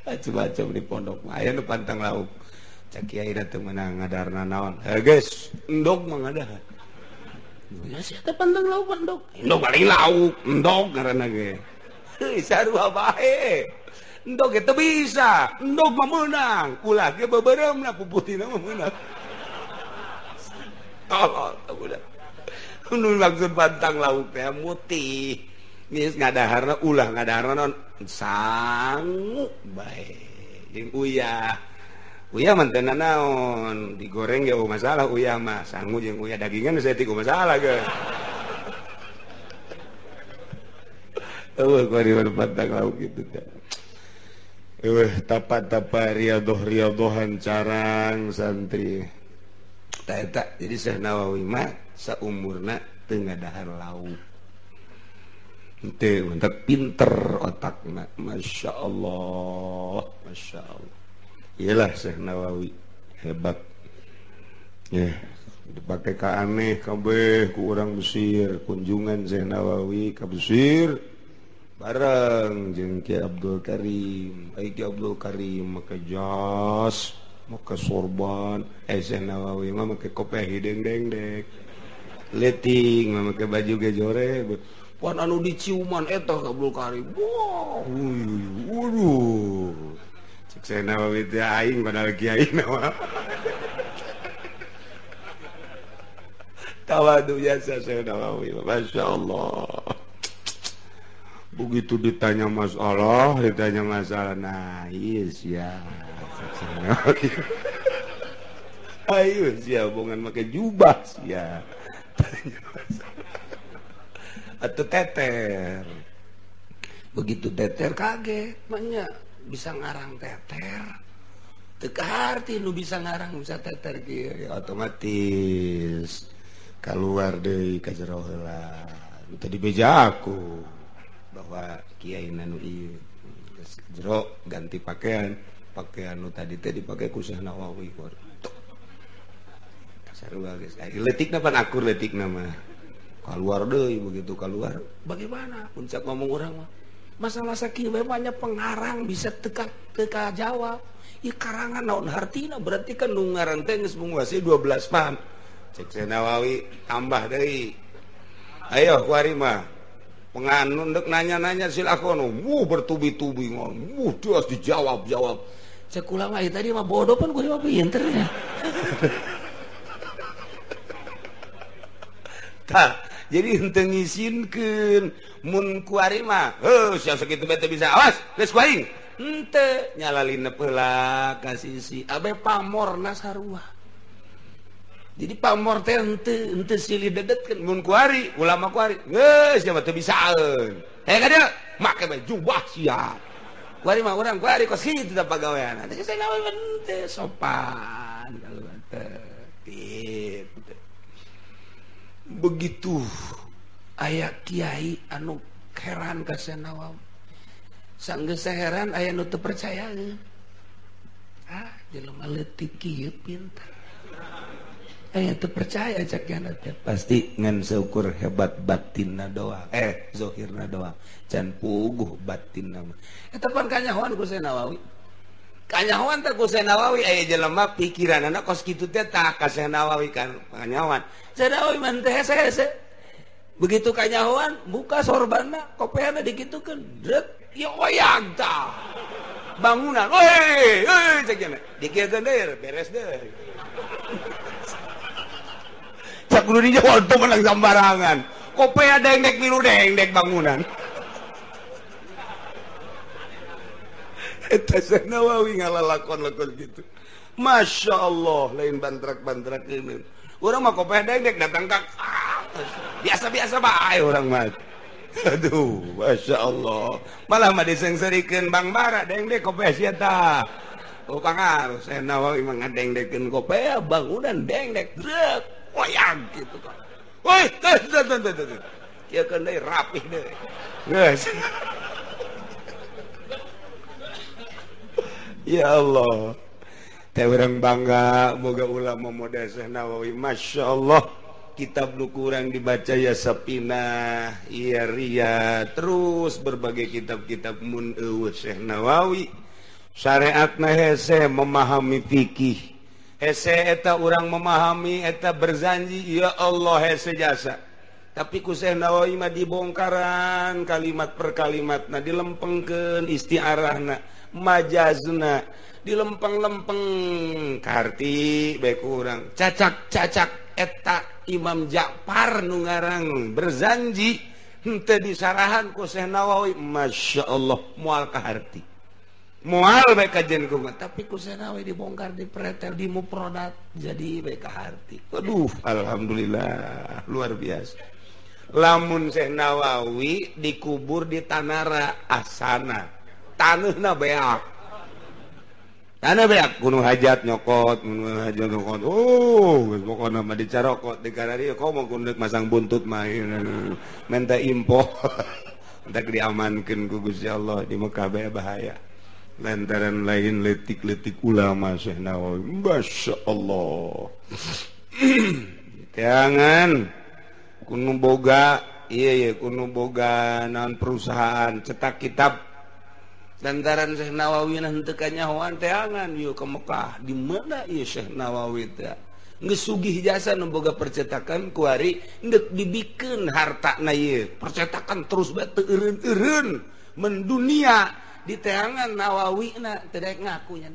Macam-macam di pondok mah aya nu pantang lauk. Cak kiai teu meunang ngadarna naon. Heh geus, endog mah ngadahar. Ya sia teh pantang lauk endog. Endog paling lauk, endog ngaranna ge. Heuh sarua bae. Endog ge teu bisa, endog mah meunang. Ulah ge beubeuremna puputina mah meunang. Tolol budak. Nu maksud pantang lauk teh mutih. Geus ngadaharna ulah ngadaharna naon sangu bae. Jeung uyah. Uyah mah teu nanaon, digoreng ge eueuh masalah uyah mah, sangu jeung uyah dagingan saeutik masalah ge. Eueuh kuari mah pantang lauk kitu teh. Eueuh tapa-tapa riadoh-riadohan carang santri. Tah eta jadi Syekh Nawawi mah saumurna teu ngadahar lauk. Henteu mantap pinter otakna, Masya Allah, Masya Allah. Iyalah Syekh Nawawi hebat. Ya, dipakai ka aneh kabeh ku urang Mesir, kunjungan Syekh Nawawi ka Mesir bareng jeung Ki Abdul Karim. Ai Ki Abdul Karim make jas, make sorban, Syekh Nawawi mah make kopiah hideung dengdek. Leting mah make baju ge jore. Pan anu diciuman eta Abdul Karim. Wah, waduh. Cek Syekh Nawawi teh aing padahal kiai mah. Tawadu biasa Syekh Nawawi, Masya Allah. Begitu ditanya masalah, nah iya sia. Ayo sia, bongan make jubah sia. Tanya masalah. Atau teter. Begitu teter kaget, maknya bisa ngarang teter. Teu kaharti nu bisa ngarang bisa teter kieu ya, otomatis keluar deui ka jero heula. Tadi beja aku bahwa kiai nu ieu geus jero ganti pakaian, pakaian nu tadi teh dipake ku Syekh Nawawi. Sarua geus. Leutikna pan akur leutikna mah. Keluar deui begitu keluar bagaimana puncak ngomong orang mah masalah sakieu bae banyak pengarang bisa teka teka jawab ieu karangan naon hartina berarti kan nu ngaran teh geus menguasai 12 paham. Cek Syekh Nawawi tambah deui, ayo kuari mah penganun dek nanya-nanya silakon wuh bertubi-tubi wuh terus dijawab-jawab. Cek ulama ieu tadi mah bodoh pan kuari mah pinter nya. Tah jadi henteu ngisinkeun mun kuari mah heuh sia sakitu bae teu bisa awas geus ku aing henteu nyalalinep heula ka sisi abe pamorna sarua. Jadi pamor teh henteu silih dedetkeun mun kuari ulama kuari geus sia mah teu bisaeun heh ka dieu make bae jubah sia kuari mah urang kuari kos kitu tah pagawean teh saya naon henteu sopan kalau teh gitu. Begitu aya kiai anu heran ka Syekh Nawawi sanggeus heran aya nu teu percaya. Ah jelema leutik kieu pinter aya teu percaya cak kiana teh pasti ngan seukur hebat batinna doang zahirna doang can puguh batinna mah. Eta pan kanyahoan ku Syekh Nawawi. Kanyahoan teh ku Syekh Nawawi aya jelema pikiranana kos kitu teh tah ka Syekh Nawawi kan kanyahoan. Syekh Nawawi mah teh hese-hese. Begitu kanyahoan buka sorbanna kopeana dikitukeun drek ya oyag tah. Bangunan euy euy cek cenah dikieukeun deui beres deui. Cak kudu dijawab teu menang sambarangan. Kopea dengdek milu dengdek bangunan. Eta Syekh Nawawi ngalalakon-lakon gitu. Masya Allah, lain bantrak-bantrak ini. Urang mah kopeh dengdek datang ka biasa-biasa bae urang mah. Aduh, Masya Allah. Malah mah disengserikeun Bang Bara dengdek kopeh sia tah. Oh pangaruh Syekh Nawawi mah ngadengdekeun kopeh bangunan dengdek drek koyang gitu kan. Woi, teh teh teh teh. Kieu keun deui rapih deui. Geus. Ya Allah, teh urang bangga boga ulama model Syekh Nawawi. Masya Allah, Kitab nu kurang dibaca ya Sapinah, iya Ria, terus berbagai kitab-kitab mun eueuh Syekh Nawawi. Syariatna hese memahami fikih. Hese eta urang memahami eta berzanji ya Allah hese jasa. Tapi ku Syekh Nawawi mah dibongkaran kalimat per kalimatna, dilempengkeun istiarahna, majazna, dilempeng-lempeng karti bae kurang. Cacak-cacak eta Imam Ja'far nu ngarang berzanji henteu disarahan ku Syekh Nawawi, Masya Allah moal kaharti. Moal bae kajen kumaha, tapi ku Syekh Nawawi dibongkar, dipretel, dimuprodat jadi bae kaharti. Aduh, alhamdulillah luar biasa. Lamun Syekh Nawawi dikubur di Tanara Asana, taneuhna beak, tanah beak, gunung hajat nyokot, gunung hajat nyokot. Oh, geus pokona mah dicarokot di kararieu komo kudu masang buntut mah minta impo. Entak diamankeun ku Gusti Allah di Mekah bae bahaya. Lantaran lain letik-letik ulama Syekh Nawawi, Masya Allah. Jangan kunu boga, iya iya kunu boga naon perusahaan cetak kitab. Lantaran Syekh Nawawi nah henteu kanyahoan teangan ieu ke Mekah. Di mana ieu Syekh Nawawi teh? Geus sugih jasa nu boga percetakan kuari geus dibikeun hartana ieu. Percetakan terus bae teu eureun-eureun mendunia di teangan Nawawi na teu daek ngaku nya.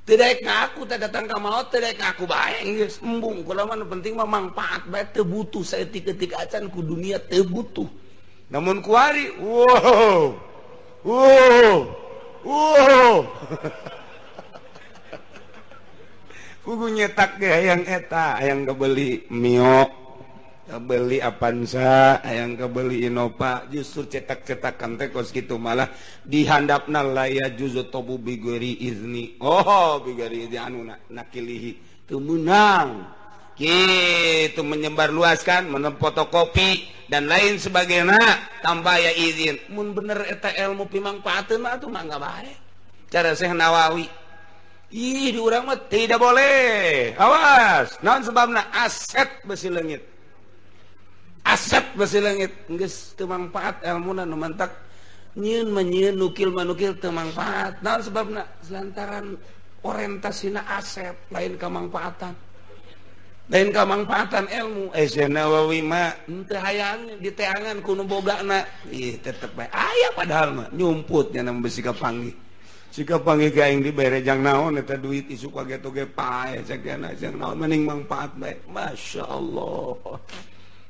Teu daek ngaku teh datang ka maot teu daek ngaku bae geus embung. Kula mah nu penting mah mangpaat bae teu butuh saeutik-eutik acan ku dunia teu butuh. Namun kuari wow wow wow kudu nyetak ge hayang eta, hayang kebeli Mio, kebeli Avanza, hayang kebeli Innova, justru cetak-cetakan teh kos kitu malah dihandapna la ya juzu tobu bigori izni. Oh, bigori izni anu nakilihi teu meunang. Kitu menyebarluaskan, menempotokopi dan lain sebagainya tanpa ya izin. Mun bener eta ilmu pimangpaateun mah atuh mangga bae. Cara Syekh Nawawi. Ih, di urang mah tidak boleh. Awas, naon sebabna aset besi leungit. Aset besi leungit geus teu mangpaat elmuna nu mantak nyieun mah nyieun nukil mah nukil teu mangpaat. Naon sebabna? Lantaran orientasina aset lain kamangpaatan. Lain kamangpaatan ilmu. Syekh Nawawi mah henteu hayang diteangan ku nu bogana. Ih, tetep bae aya padahal mah nyumput nya besi kapanggih. Jika panggih ka aing dibere jang naon eta duit isuk kaget oge pae sagana jang naon mending mangpaat bae. Masya Allah.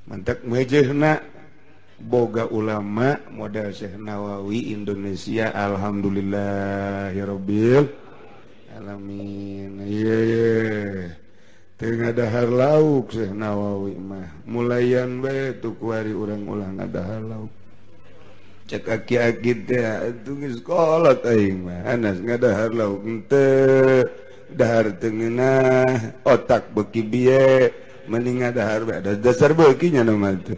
Mantak mejehna boga ulama model Syekh Nawawi Indonesia alhamdulillahirabbil alamin. Ieu ye. Teu ngadahar lauk Syekh Nawawi mah. Mulayan bae tu kuari urang ulah ngadahar lauk. Cek aki-aki teh atuh geus kolot aing mah anas ngadahar lauk henteu dahar teu ngeunah otak beuki bieu mending ngadahar bae dasar beuki nya nu mah teh.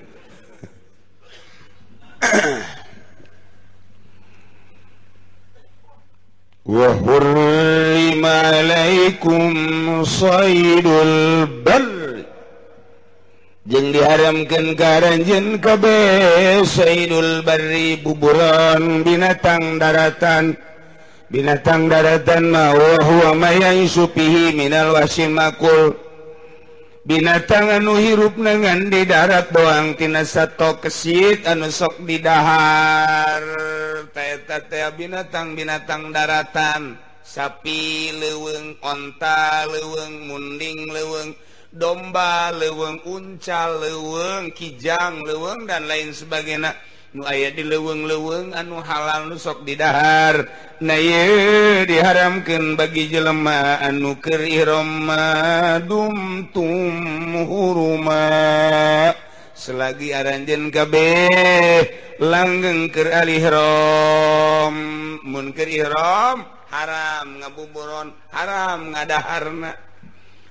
Wa hurrima alaikum saydul barr jeung diharamkeun ka aranjeun kabeh saydul barri buburan binatang daratan. Binatang daratan ma wa huwa ma ya'isu fihi minal wahsi makul. Binatang anu hirup ngan di darat doang tina sato kesit anu sok didahar. Eta teh binatang-binatang daratan, sapi leuweung, onta leuweung, munding leuweung, domba leuweung, unca leuweung, kijang leuweung dan lain sebagainya. Nu aya di leuweung-leuweung anu halal nu sok didahar. Nah ieu diharamkeun bagi jelema anu keur ihram dumtum huruma. Selagi aranjeun kabeh langgeng keur al-ihram. Mun keur ihram haram ngabuburon, haram ngadaharna.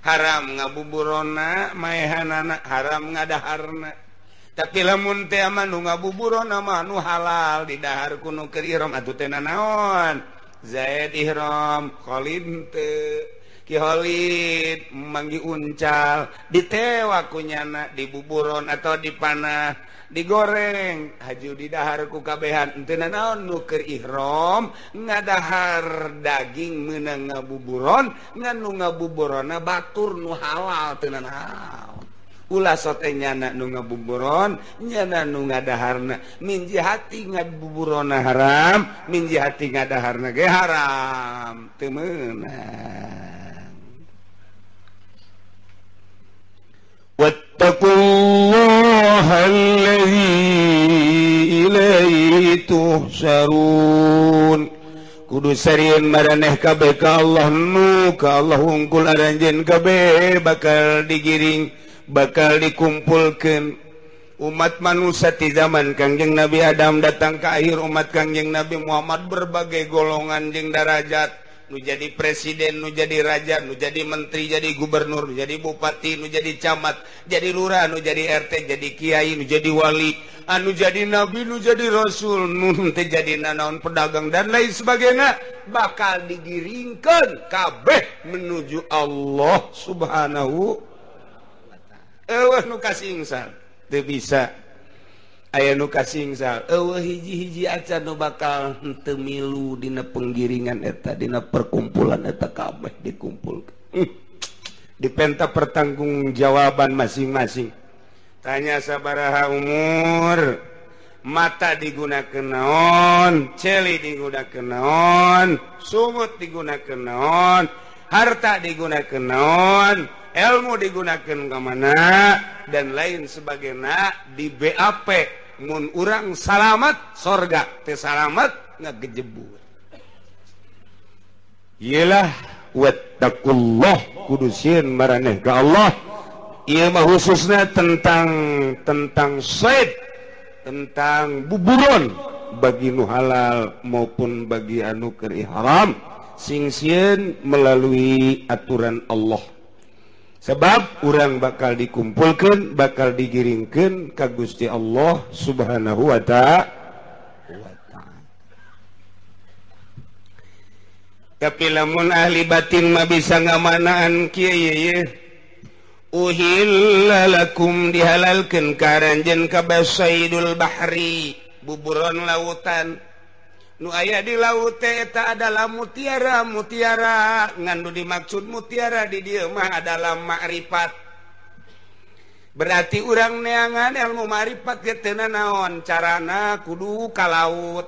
Haram ngabuburona maehanana, haram ngadaharna. Tapi lamun teh mah nu ngabuburona mah nu halal didahar ku nu keur ihram atuh teh nanaon. Zaid ihram, Khalid teu. Ki Holid manggi uncal ditewak ku nyana dibuburon atau dipanah digoreng haju didahar ku kabehan henteu nanaon nu keur ihram ngadahar daging meunang ngabuburon ngan nu ngabuburonna batur nu halal teu nanaon ulah sote nyana nu ngabuburon nyana nu ngadaharna min jihati ngabuburonna haram min jihati ngadaharna ge haram teu meunang. Wattaqullaha allazi ilaihi tuhsyarun. Kudu sarieun maraneh kabeh ka Allah nu ka Allah hungkul aranjeun kabeh bakal digiring bakal dikumpulkeun umat manusia di zaman Kangjeng Nabi Adam datang ke akhir umat Kangjeng Nabi Muhammad berbagai golongan jeung darajat nu jadi presiden, nu jadi raja, nu jadi menteri, jadi gubernur, nu jadi bupati, nu jadi camat, jadi lurah, nu jadi RT, jadi kiai, nu jadi wali, anu jadi nabi, nu jadi rasul, nu teu jadi nanaon pedagang dan lain sebagainya bakal digiringkeun kabeh menuju Allah Subhanahu wa ta'ala. Eueuh nu kasingsal teu bisa aya nu kasingsal eueuh hiji-hiji acan nu bakal henteu milu dina penggiringan eta dina perkumpulan eta kabeh dikumpulkeun dipenta pertanggungjawaban masing-masing. Tanya sabaraha umur mata digunakeun naon, celi digunakeun naon, sumut digunakeun naon, harta digunakeun naon, ilmu digunakeun ka mana dan lain sebagainya di BAP. Mun urang salamat sorga, teu salamat ngagejebur. Iyalah wattaqullah kudu sieun maraneh ka Allah. Ieu mah khususna tentang said, tentang buburon bagi nu halal maupun bagi anu keur ihram sing sieun melalui aturan Allah. Sebab urang bakal dikumpulkan, bakal digiringkan ka Gusti Allah Subhanahu wa ta'ala. Tapi lamun ahli batin mah bisa ngamanaan kieu ye. Uhilla lakum dihalalkeun ka aranjeun kabeh saidul bahri, buburon lautan. Nu aya di laut teh eta adalah mutiara-mutiara, ngan nu dimaksud mutiara di dieu mah adalah makrifat. Berarti urang neangan ilmu makrifat ge teu nanaon, carana kudu ka laut.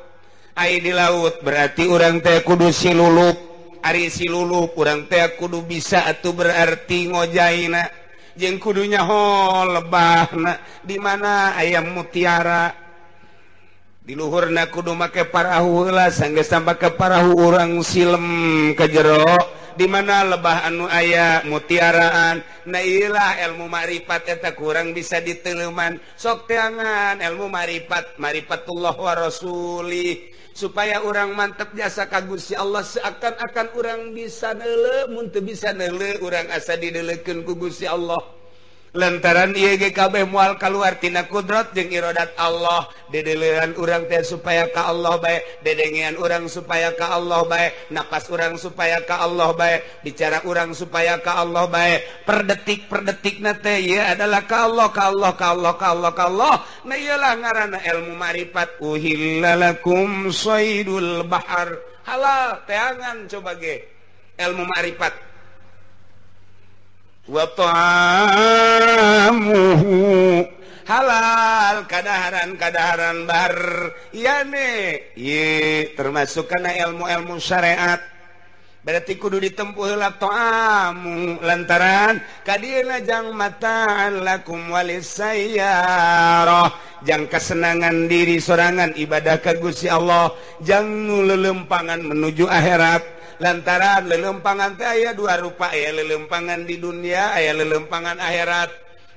Ai di laut berarti urang teh kudu silulup, ari silulup urang teh kudu bisa atuh berarti ngojaina jeung kudu nyaho lebahna di mana aya mutiara. Di luhurna kudu make parahu heula sanggeus make parahu urang silem ka jero di mana lebah anu aya mutiaraan. Nah ieulah ilmu makrifat eta kurang bisa diteleuman sok teangan ilmu makrifat marifatullah wa rasuli supaya urang mantep jasa ka Gusti Allah seakan-akan urang bisa neuleuh mun teu bisa neuleuh urang asa dideuleukeun ku Gusti Allah. Lantaran ieu ge kabeh moal kaluar tina kudrat jeung iradat Allah. Dedeleuan urang teh supaya ka Allah bae, dedengean urang supaya ka Allah bae, napas urang supaya ka Allah bae, bicara urang supaya ka Allah bae, per detik per detikna teh ieu adalah ka Allah, ka Allah, ka Allah, ka Allah, ka Allah. Nah ieulah ngaranna ilmu makrifat. Uhilla lakum saydul bahar, halal teangan coba ge ilmu makrifat. Wa ta'amuhu halal kadaharan-kadaharan bar yane ye termasuk kana ilmu-ilmu syariat. Berarti kudu ditempuh heula ta'amu lantaran kadieuna jang mataan lakum walisayyarah jang kesenangan diri sorangan ibadah ka Gusti Allah jang nu lelempangan menuju akhirat. Lantaran lelempangan teh aya dua rupa, aya lelempangan di dunia, aya lelempangan akhirat.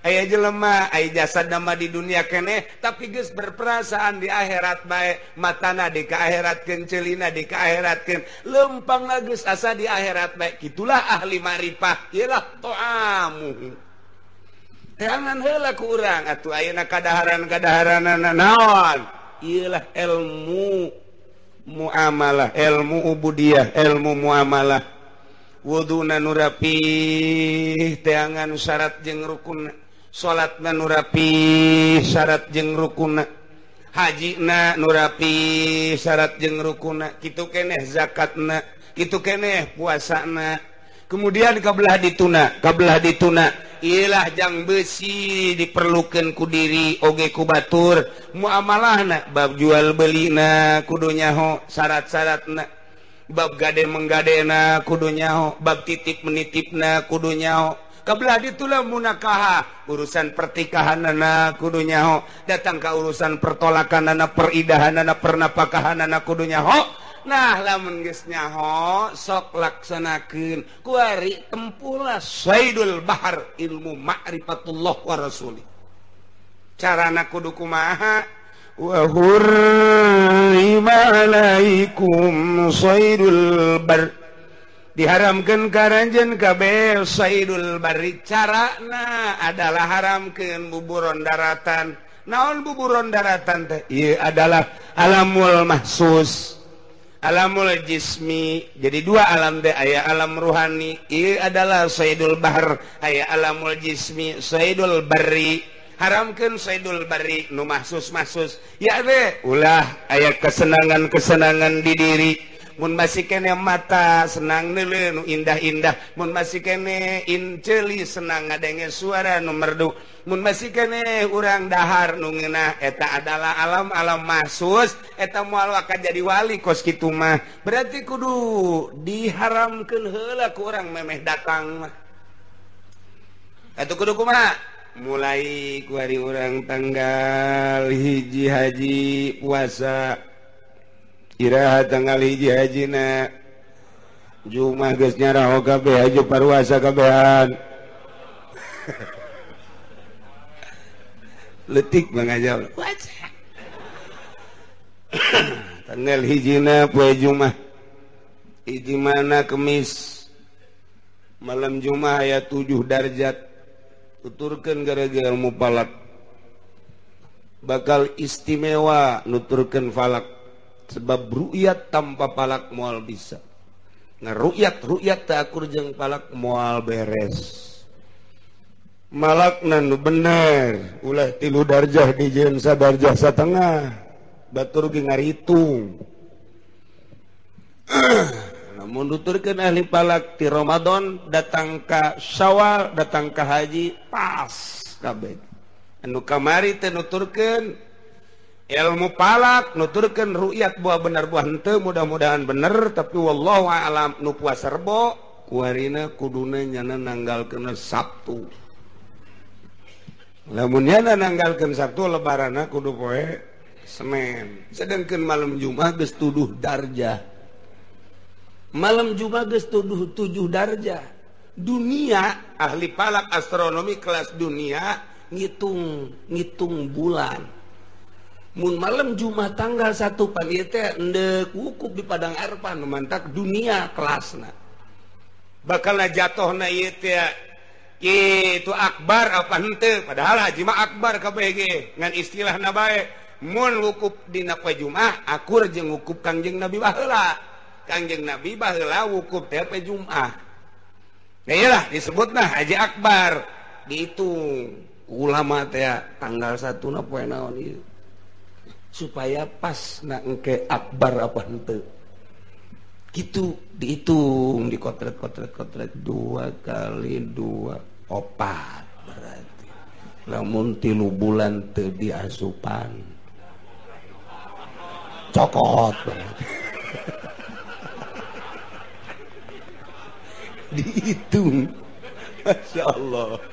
Aya jelema, aya jasad nama di dunia keneh, tapi geus berperasaan di akhirat bae, matana di ka akhiratkeun, ceulina di ka akhiratkeun, lempangna geus asa di akhirat bae. Kitulah ahli ma'rifah, ieulah ta'amu. Teangan heula ku urang atuh ayeuna kadaharan-kadaharanana naon? Ieulah ilmu muamalah, ilmu ubudiyah, ilmu muamalah. Wuduna nu rapih teangan syarat jeung rukunna, salatna nu rapih syarat jeung rukunna, hajina nu rapih syarat jeung rukunna, kitu keneh zakatna, kitu keneh puasana. Kemudian kabelah dituna ilah jang besi diperlukan ku diri oge ku batur muamalahna bab jual belina kudu nyaho syarat-syaratna, bab gade menggadena kudu nyaho, bab titip menitipna kudu nyaho. Kabelah dituna munakaha urusan pertikahanana kudu nyaho, datang ka urusan pertolakanana, peridahanana, pernapakahanana kudu nyaho. Nah lamun geus nyaho sok laksanakeun kuari tempulah saidul bahar ilmu ma'rifatullah wa rasuli. Carana kudu kumaha? Wa hurrima alaikum saidul bar, diharamkeun ka aranjeun kabeh saidul barri. Carana adalah haramkeun buburon daratan. Naon buburon daratan teh? Ieu adalah alamul mahsus, alamul jismi. Jadi dua alam teh, aya alam ruhani ieu adalah saidul bahr, aya alamul jismi saidul barri. Haramkeun saidul barri nu mahsus-mahsus ya teh ulah aya kesenangan-kesenangan di diri. Mun masih kene mata senang neuleuh nu indah-indah, mun masih kene inceuli senang ngadenge suara nu merdu, mun masih kene urang dahar nu ngeunah, eta adalah alam-alam mahsus. Eta moal akan jadi wali kos kitu mah. Berarti kudu diharamkeun heula ku urang memeh datang mah. Atuh kudu kumaha? Mulai ku hari urang tanggal 1 haji puasa, iraha tanggal 1 hajina Jumat geus nyaraho kabeh haji paruasa kabehan. Letik mangajal. Tanggal 1 poe Jumat. Hiji mana Kemis. Malam Jumat aya 7 darjat. Tuturkeun gara-gara ilmu falak. Bakal istimewa nuturkeun falak. Sebab ru'yat tanpa falak moal bisa. Nah ru'yat teu akur jeung falak moal beres. Malakna nu bener, ulah 3 darjah dijieun sadarjah satengah. Batur ge ngaritung. Namun nuturkeun ahli falak ti Ramadan datang ka Syawal, datang ka haji pas kabeh. Anu kamari teh nuturkeun ilmu falak, nuturkeun ru'yat buah bener buah henteu, mudah-mudahan bener tapi wallahu a'lam. Nu puasa Rebo kuarina kuduna nyana nanggalkeun Sabtu. Lamun nyana nanggalkeun Sabtu lebaranna kudu poe Senin. Sedangkan malam Jumat geus tuduh darjah. Malam Jumat geus tuduh 7 darjah. Dunia ahli falak astronomi kelas dunia ngitung bulan. Mun malam Jumat tanggal 1 pan ieu teh endek wukuf di Padang Arfah nu mantak dunia kelasna. Bakalna jatohna ieu teh itu akbar apa henteu, padahal haji mah akbar kabeh ge ngan istilahna bae. Mun wukuf dina poe Jumat akur jeung wukuf Kangjeng Nabi baheula. Kangjeng Nabi baheula wukuf teh poe Jumat. Nah iyalah disebutna haji akbar dihitung ulama teh tanggal 1 na poe naon ieu supaya pas na engke akbar apa henteu. Gitu dihitung di kotret-kotret-kotret 2 kali 2 4 berarti. Lamun 3 bulan teu diasupan cokot berarti. Dihitung, Masya Allah.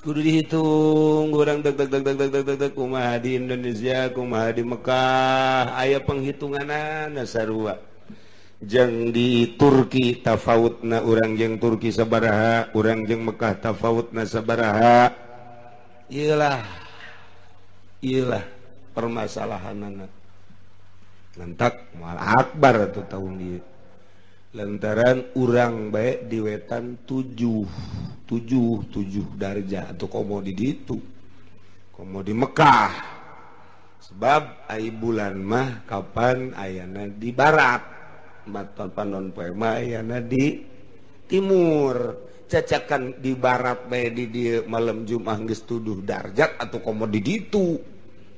Kudu dihitung urang deg deg deg deg deg deg deg kumaha di Indonesia, kumaha di Mekah, aya penghitunganana sarua. Jeung di Turki tafawutna urang jeung Turki sabaraha, urang jeung Mekah tafawutna sabaraha. Iyalah. Iyalah permasalahanana. Lantak moal akbar atuh tahun ieu. Lantaran urang bae di wetan 7 darjah atau komo di ditu, komo di Mekah. Sebab ai bulan mah kapan ayana di barat, maton panon poe mah ayana di timur. Cacakan di barat bae di dieu malam Jumat geus tuduh darjat atau komo di ditu.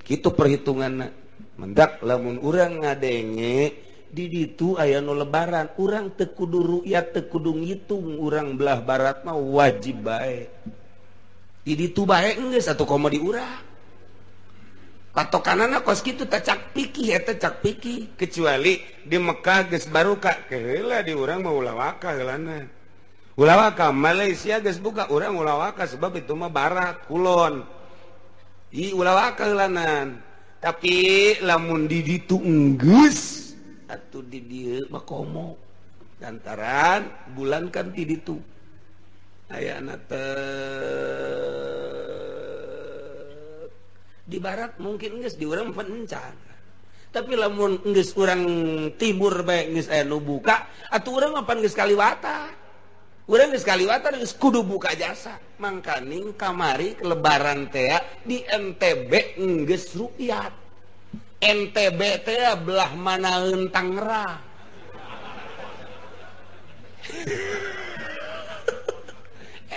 Kitu perhitunganna. Mendak lamun urang ngadenge di ditu aya nu lebaran, urang teu kudu ru'yat, teu kudu ngitung, urang belah barat mah wajib bae. Di ditu bae geus atuh komo di urang. Patokanana kos kitu teh cak pikih eta cak pikih, kecuali di Mekah geus baruka keheula di urang mah ulah waka heulana. Ulah waka Malaysia geus buka urang ulah waka sebab itu mah barat kulon. Ih ulah waka heulanan. Tapi lamun di ditu enggeus atuh di dieu mah komo. Lantaran bulan kan ti ditu. Ayana teh di barat mungkin geus di urang pencan. Tapi lamun geus urang timur bae geus aya nu buka, atuh urang mah pan geus kaliwatan. Urang geus kaliwatan geus kudu buka jasa. Mangkaning kamari lebaran teh di NTB geus rukyat. NTB teh belah manaeun Tangerang.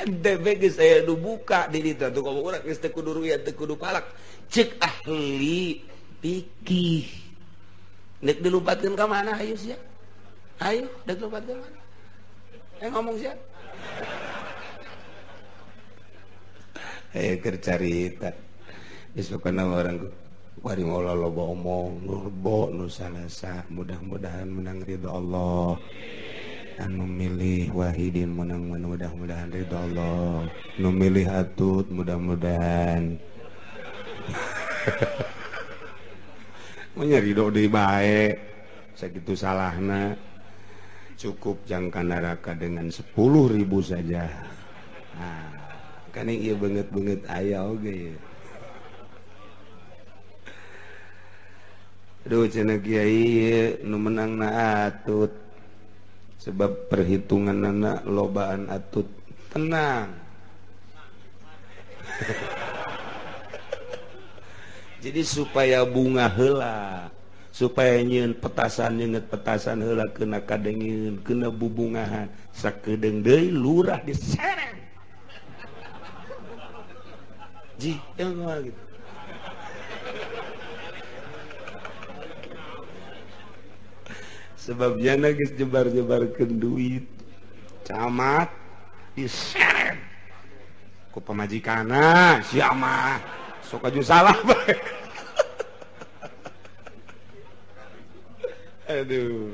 NTB geus aya nu buka di ditu atuh komo urang geus teu kudu rukyat, teu kudu palak. Cek ahli fikih. Nek dilupatkeun ka mana hayu sia? Hayu dek dilupatkeun mana? Ngomong sia. Keur carita. Geus pokona urang bari moal loba omong, nurbo nu salasa, mudah-mudahan menang ridho Allah. Anu milih Wahidin menang mudah-mudahan ridho Allah. Nu milih Atut mudah-mudahan ridho deui bae sakitu salahna cukup jangka neraka dengan 10.000 saja. Nah, kan ieu beungeut-beungeut aya oge. Aduh cenah kiai nu menangna Atut sebab perhitunganna lobaan Atut. Tenang. Jadi supaya bunga heula, supaya nyieun petasan nyeungeut petasan heula kena kadengeun, kena bubungahan, sakedeung deui lurah diseret. Ji, yang gitu. Sebab jana geus jebar-jebarkeun duit. Camat diseret ku pamajikanna, sia mah sok aju salah bae. Aduh.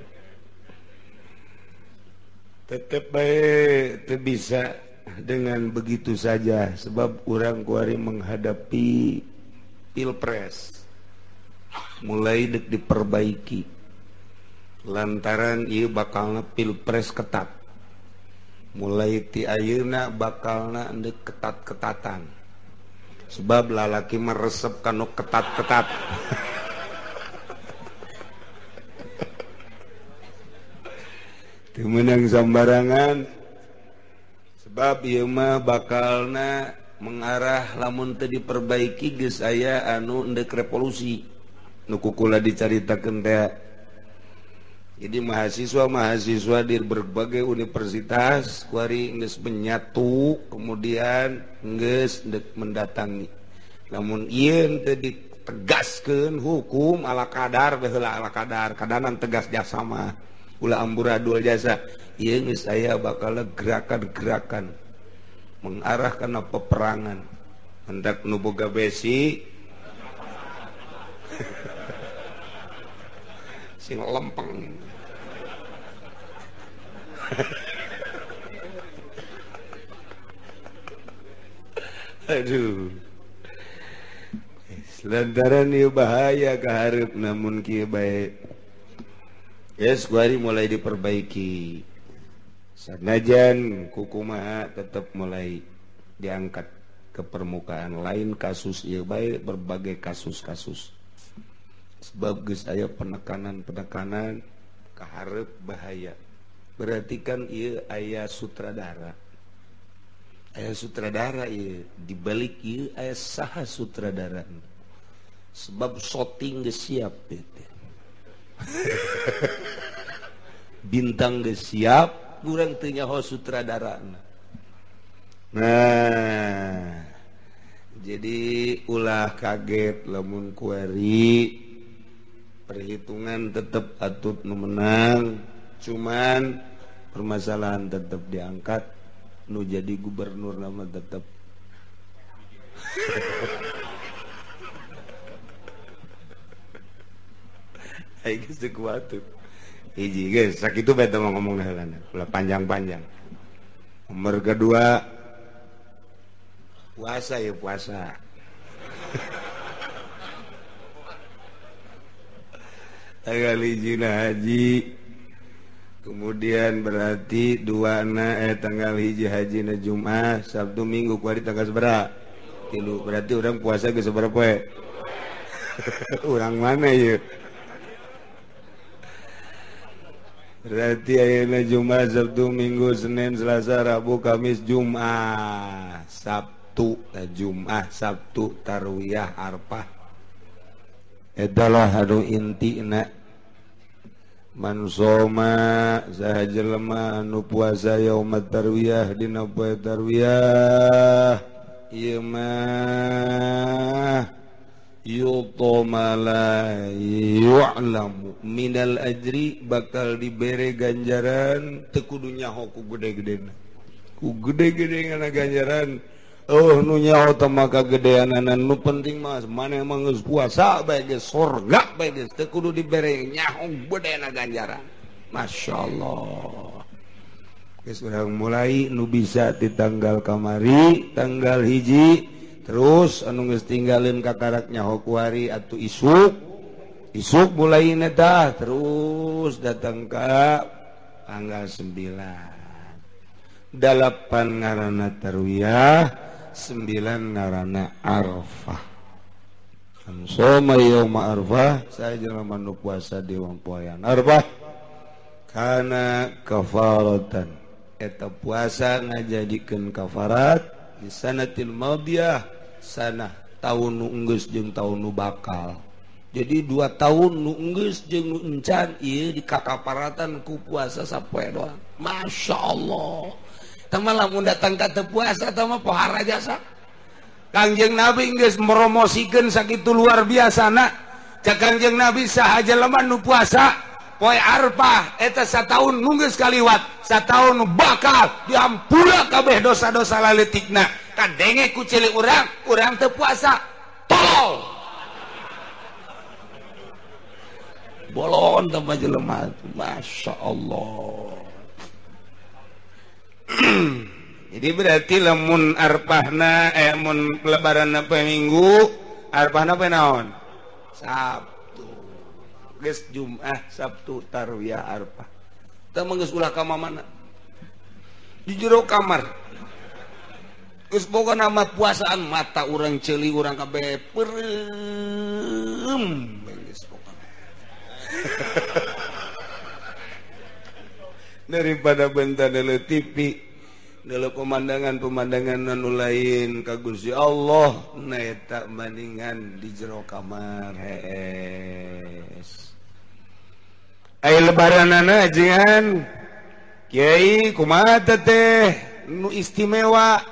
Tetep bae teu bisa dengan begitu saja sebab urang kuari menghadapi pilpres. Mulai dek diperbaiki. Lantaran ieu bakalna pilpres ketat. Mulai ti ayeuna bakalna endek ketat-ketatan. Sebab lalaki meresep kanu ketat-ketat. Teu meunang sambarangan. Sebab ieu mah bakalna mengarah lamun teu diperbaiki geus aya anu endek revolusi. Nu kukula dicaritakeun teh. Jadi mahasiswa-mahasiswa di berbagai universitas kuari geus menyatu kemudian geus ndek mendatangi. Lamun ieu teu ditegaskeun hukum ala kadar baheula ala kadar, kadanan tegas jasa mah. Ulah amburadul jasa. Ieu geus aya bakal gerakan-gerakan mengarah kana peperangan. Hendak nu boga besi sing lempeng. Aduh. Lantaran ieu bahaya kahareup namun kieu bae. Yes, kuari mulai diperbaiki. Sanajan kukumaha tetap mulai diangkat ke permukaan. Lain kasus ieu bae berbagai kasus-kasus. Sebab geus aya penekanan-penekanan kahareup bahaya. Berarti kan ieu aya sutradara. Aya sutradara ieu, dibalik ieu aya saha sutradara. Sebab shooting geus siap teh. Bintang geus siap, urang teu nyaho sutradarana. Nah, jadi ulah kaget lamun kuari perhitungan tetap atut nu menang, cuman permasalahan tetap diangkat, nu jadi gubernur nama tetap. Aing geus teu kuat. Hiji geus sakitu bae teh ngomong heulana, ulah panjang-panjang. Nomor kedua puasa ya puasa. Tanggal hiji haji, kemudian berarti dua na tanggal hiji haji na Jumat, Sabtu Minggu kuari tanggal sabaraha? 3. Berarti orang puasa geus sabaraha poe? Urang mana ieu? Berarti ayeuna Jumat, Sabtu, Minggu, Senin, Selasa, Rabu, Kamis, Jumat, Sabtu, Jumat, Sabtu, Tarwiyah, Arfah. Adalah anu intina man soma saha jelema anu puasa yaumat tarwiyah dina poe tarwiyah ieu mah yutoma la yu'lamu minal ajri bakal dibere ganjaran teu kudu nyaho ku gede-gedena ku gede-gede ngana ganjaran. Oh nu nyaho teh maka gedeanana nu penting mah maneh mah geus puasa bae geus sorga bae geus teu kudu dibere nyaho gedena ganjaran. Masyaallah. Geus urang mulai nu bisa di tanggal kamari tanggal hiji terus anu geus tinggalin kakarak nyaho kuari atuh isuk isuk mulai tah terus datang ka tanggal 9 8 ngaranna tarwiyah 9 ngaranna Arfah. Soma yauma Arfah saya jelema nu puasa di poean Arfah kana kafaratan eta puasa ngajadikeun kafarat di sanatil madiyah sanah tahun nu enggeus jeung tahun nu bakal. Jadi 2 tahun nu enggeus jeung nu encan ieu dikakaparatan ku puasa sapoe doang. Masya Allah. Tama lamun datang ka teu puasa tama pohara jasa. Kangjeng Nabi geus promosikeun sakitu luar biasana. Cak Kangjeng Nabi saha jelema nu puasa poe Arfah eta sataun nu geus kaliwat, sataun nu bakal diampura kabeh dosa-dosa laletikna. Kadenge ku cilik urang, urang teu puasa. Tolol. Bolon tambah jelema. Masya Allah. Jadi berarti lamun arpahna mun lebaranna poe Minggu, arpahna poe naon? Sabtu. Geus Jumat, Sabtu, Tarwiyah, Arfah. Teu mah geus ulah ka mana? Di jero kamar. Geus boga nama puasaan mata urang ceuli urang kabeh peureum geus pokona. Daripada bentah dele TV dele pemandangan-pemandangan anu lain ka Gusti Allah na eta bandingan di jero kamar hees. Aya lebaranana ajengan kiai kumaha teh nu istimewa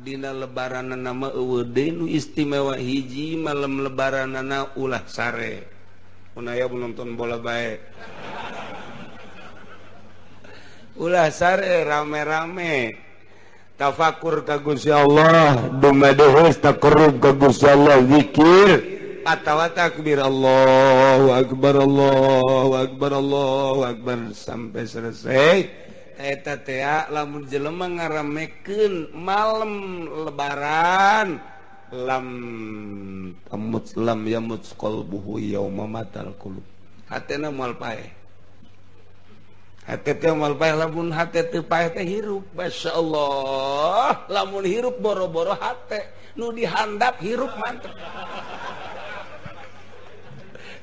dina lebaranana mah eueuh deui nu istimewa hiji malam lebaranana ulah sare mun aya nonton bola bae. Ulah sare rame-rame tafakur ka Gusti Allah dumadeus taqarrub ka Gusti Allah zikir atawa takbir Allahu akbar Allahu akbar Allahu akbar sampai selesai. Eta teh lamun jelema ngaramekeun malam lebaran lam tamut lam yamut qalbuhu yauma matal qulub hatena moal paeh. Hate teh moal paeh lamun hate teu paeh teh hirup. Masyaallah lamun hirup boro-boro hate nu dihandap hirup mantep.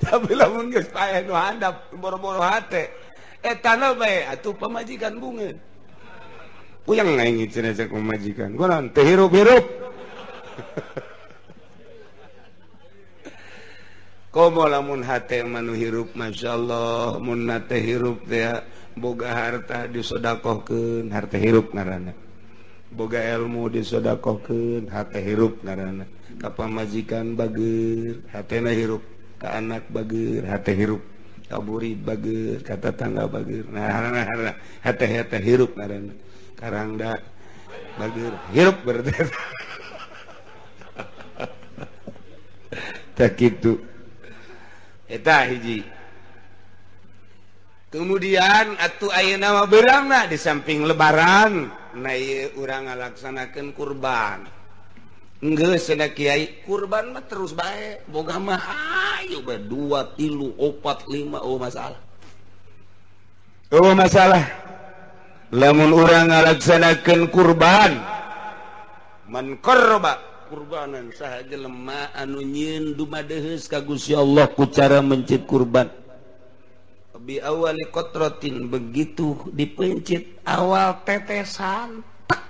Tapi lamun geus paeh nu handap boro-boro hate etana bae atuh pamajikan bungeun. Puyeng aing cenah cek pamajikan. Kunaon teu hirup-hirup. Komo lamun hate manu hirup masyaallah mun hate hirup teh boga harta disodakohkeun harta hirup ngaranna. Boga ilmu disodakohkeun hate hirup ngaranna. Ka pamajikan bager hatena hirup, ka anak bager hate hirup, ka burid bager, ka tetangga bager. Nah, hate-hate hirup ngaranna. Karangda bager hirup berarti. Tak gitu. Eta hiji. Kemudian atuh ayeuna mah beurangna di samping lebaran na ieu urang ngalaksanakeun kurban. Geus cenah kiai kurban mah terus bae boga mah ayo bae 2 3 4 5 oh masalah. Oh masalah. Lamun urang ngalaksanakeun kurban man qarraba kurbanan saha jelema anu nyieun dumadeheus ka Gusti Allah ku cara mencit kurban bi awali qatratin begitu dipencit awal tetesan tek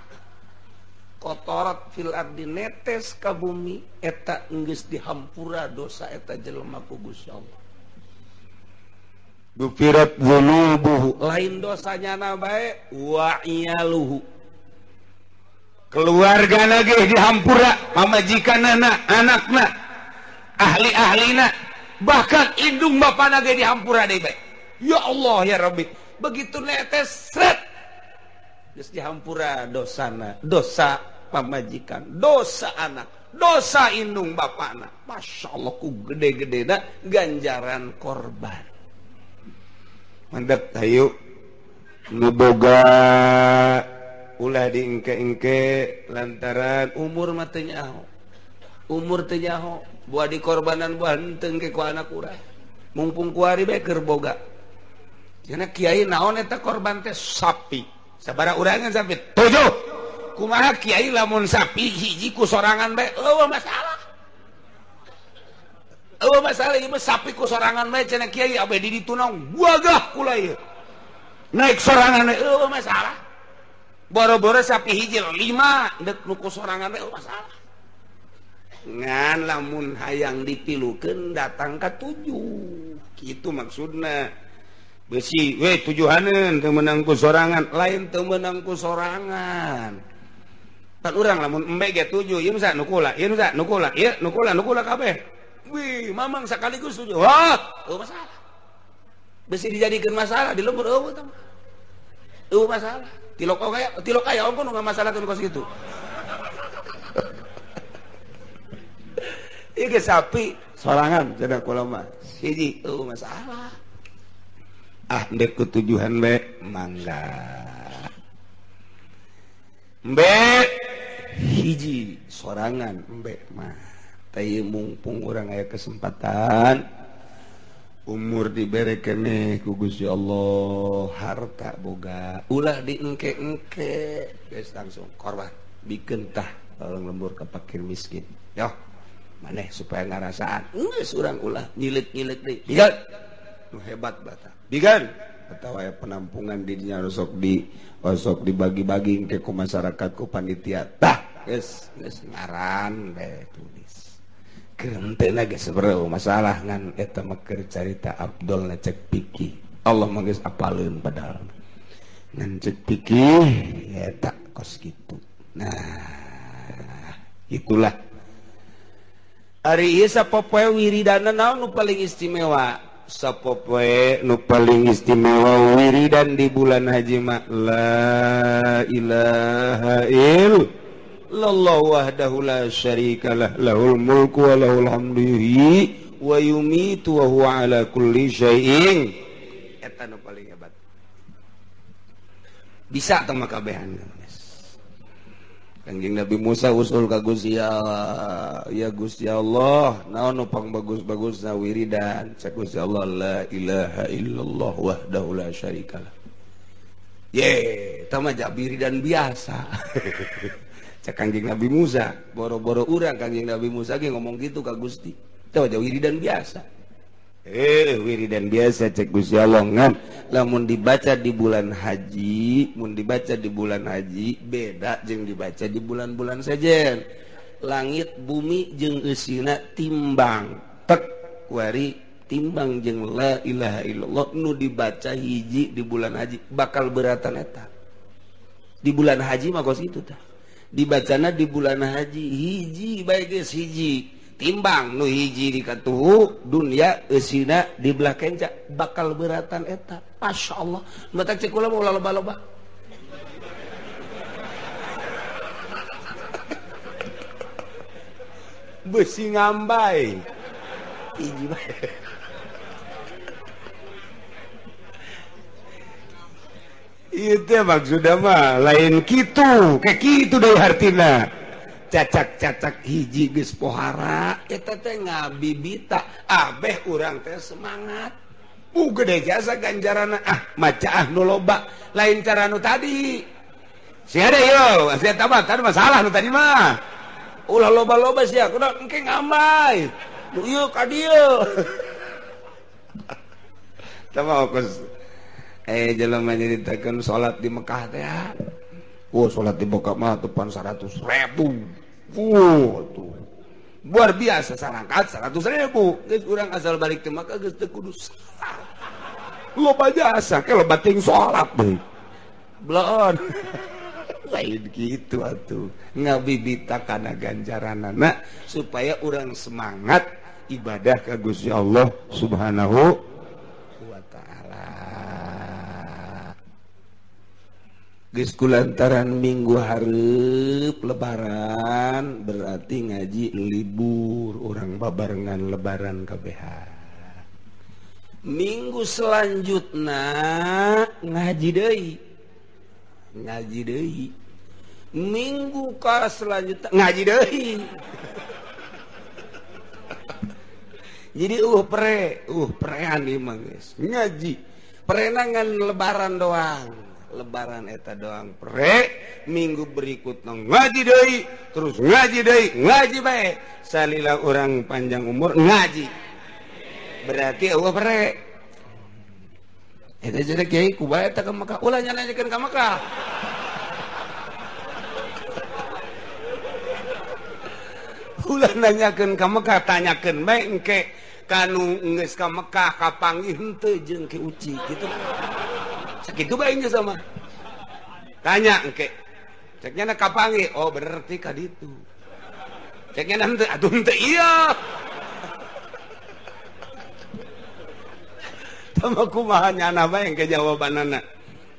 kotorat fil ardi netes ka bumi eta geus dihampura dosa eta jelema ku Gusti Allah. Gufirat dzunubuhu lain dosanya na bae wa iyaluhu keluarga lagi dihampura pamajikanana anakna ahli-ahlina bahkan indung bapana ge dihampura deui bae. Ya Allah ya Rabbi begitu netes sret geus dihampura dosana dosa pamajikan dosa anak dosa indung bapana. Masya Allah ku gede-gedena ganjaran korban. Mantap hayu nu boga ulah diengke-engke lantaran umur mah teu nyaho. Umur teu nyaho, buah dikorbanan buah henteu engke ku anak urang. Mumpung kuari bae keur boga. Cenah kiai naon eta korban teh sapi. Sabaraha urangan sapi? 7. Kumaha kiai lamun sapi hiji ku sorangan bae eueuh masalah. Eueuh masalah ieu mah sapi ku sorangan bae cenah kiai abe di ditu naon wagah kula ieu. Naik sorangan bae eueuh masalah. Boro-boro sapi hiji 5 dek nu ku sorangan bae masalah. Ngan lamun hayang ditilukeun datang ka 7. Kitu maksudna. Besi we tujuhaneun teu meunang ku sorangan, lain teu meunang ku sorangan. Pan urang lamun embe ge 7, ieu nu kula, ieu nu kula, ieu nu kula, nu kula kabeh. Wih, mamang sekaligus 7. Wah, eueuh masalah. Besi dijadikeun masalah di lembur eueuh tah. Eueuh masalah. Tilok kaya ongkon nggak masalah kan kos gitu. Ieu sapi sorangan cenah kula mah. Hiji eueuh masalah. Ah ndek ketujuhan be mangga. Embe hiji sorangan embe mah. Teh mumpung urang aya kesempatan umur dibere keneh ku Gusti Allah harta boga ulah diengke-engke geus langsung korban bikeun tah tolong lembur ka fakir miskin yoh maneh supaya ngarasaan geus urang ulah nyilet-nyilet deui bigan nu hebat bata bigan atawa aya penampungan di dinya osok dibagi-bagi engke ku masyarakat ku panitia tah geus geus ngaran bae tulis kerentena geus bro masalah ngan eta mah keur carita Abdul na cek pikih Allah mah geus apaleun padahal ngan cek pikih eta kos kitu. Nah itulah ari ieu sapopoe wiridana naon nu paling istimewa sapopoe nu paling istimewa wiridan di bulan haji mah la ilaha illallah wahdahu la syarikalah lahul mulku wa lahul hamdu yuhyi wa yumitu wa huwa ala kulli syai'in. Eta nu paling hebat. Bisa teh mah kabehan. Kanjeng Nabi Musa usul ka Gusti Allah, ya Gusti Allah, naon nu pangbagus-bagusna wiridan? Cek Gusti Allah la ilaha illallah wahdahu la syarikalah. Ye, eta mah wiridan biasa. Cek Kanjeng Nabi Musa, boro-boro urang Kanjeng Nabi Musa ge ngomong gitu ka Gusti. Teu wiridan biasa. Wiridan biasa cek Gusti Allah ngan lamun dibaca di bulan haji, mun dibaca di bulan haji beda jeung dibaca di bulan-bulan sejen. Langit bumi jeung eusina timbang. Tek Kuari timbang jeung la ilaha illallah nu dibaca hiji di bulan haji bakal beratan eta. Di bulan haji mah kos kitu tah. Dibacana di bulan haji hiji bae geus hiji. Timbang nu hiji di katuhu dunia eusina di belah kenca bakal beratan eta. Masyaallah. Matak cek kula mah ulah loba-loba. Besi ngambai. Hiji bae. Itu maksudnya mah lain kitu, kayak kitu deui hartina. Cacak-cacak hiji geus pohara eta teh ngabibita abeh urang teh semangat. Gede jasa ganjaranna ah maca ah nu loba lain cara nu tadi. Sia deui yo, sia tah tadi masalah nu tadi mah. Ulah loba-loba sia kudu engke ngambai. Nu ieu ka dieu. Tah mah kos jelema nyaritakeun salat di Mekah teh. Oh, salat di Mekah mah tepan 100.000. Tuh. Luar biasa sarangkat 100.000. Geus urang asal balik teh Mekah geus teu kudu salat. Loba jasa ke loba ting salat deui. Bloon. Lain kitu atuh. Ngabibita kana ganjaranana supaya urang semangat ibadah ka Gusti Allah Subhanahu wa ta'ala. Geus kulantaran minggu hareup lebaran berarti ngaji libur urang babarengan lebaran kabehan. Minggu selanjutna ngaji deui. Ngaji deui. Minggu ka selanjutna ngaji deui. Jadi prean ieu mah geus. Ngaji. Prenangan lebaran doang. Lebaran eta doang pre, minggu berikutnya ngaji deui, terus ngaji deui, ngaji bae. Salila urang panjang umur ngaji. Berarti eueuh pre. Eta jadi kiai ku bae eta ka Mekah, ulah nyanyakeun ka Mekah. Ulah nanyakeun ka Mekah, tanyakeun bae engke kanu geus ka Mekah kapanggih henteu jeung Ki Uci kitu. Sakitu bae geus sama. Tanya engke. Ceknya na kapanggih, oh berarti ka ditu. Ceknya na henteu, atuh henteu ieu. Tama kumaha nyana bae engke jawabanana.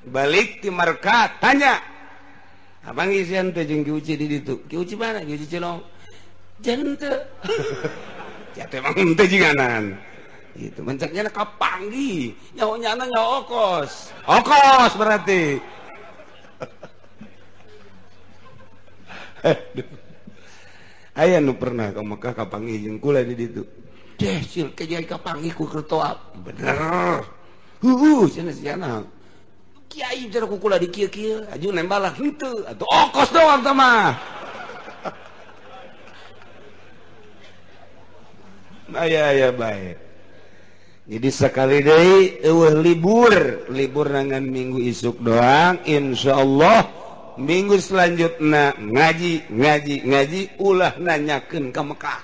Balik ti Marka tanya. Abang isian teh jeung Ki Uci di ditu. Ki Uci mana? Ki Uci Cilong. Jangan teu. Ya teh emang henteu jiganan. Gitu menceknya kapanggih, nyaho nyana nyaho okos. Okos berarti. Aya nu pernah ka Mekah kapanggih jeung kula di ditu. Deh sil ke kiai kapanggih ku keur toap. Bener. Heuh cenah sia. Kiai cenah ku kula di kieu-kieu, aju nembalah henteu atuh okos doang tah mah. Aya aya bae. Jadi sekali deui eueuh libur, libur nangan minggu isuk doang, insyaallah minggu selanjutna ngaji, ngaji, ngaji ulah nanyakeun ka Mekah.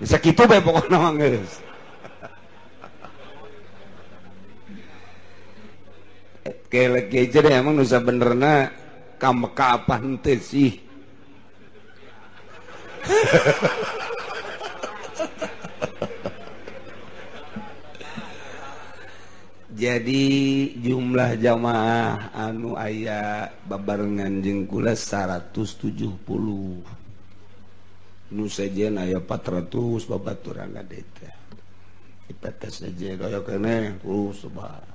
Sakitu bae pokona mah geus. Kelek ge deh emang nu sabenerna ka Mekah apa henteu sih. Jadi jumlah jamaah anu aya babarengan jeung kula 170. Nu sejen aya 400 babaturan teh. Dipetes sejen kaya keneh terus sabaraha.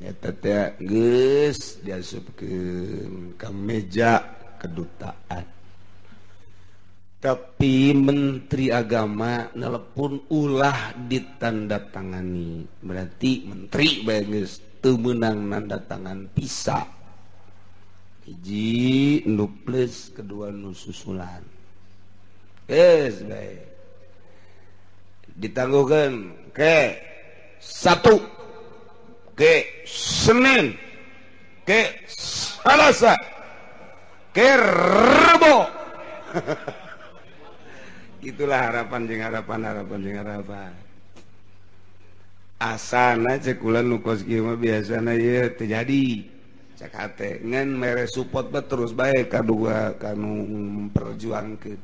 Eta teh geus diasupkeun ka meja kedutaan. Tapi Menteri Agama nelepon ulah ditandatangani. Berarti menteri bae geus teu meunang nanda tangan bisa. Hiji nu plus, kedua nu susulan. Geus bae. Ditangguhkeun ke satu, ke Senin, ke Selasa, ke Rebo. Itulah harapan jeung harapan harapan jeung harapan. Asana cek kula nu kos kieu mah biasana ieu teu jadi. Cek hate ngan mere support mah terus bae kadua kanu memperjuangkeun.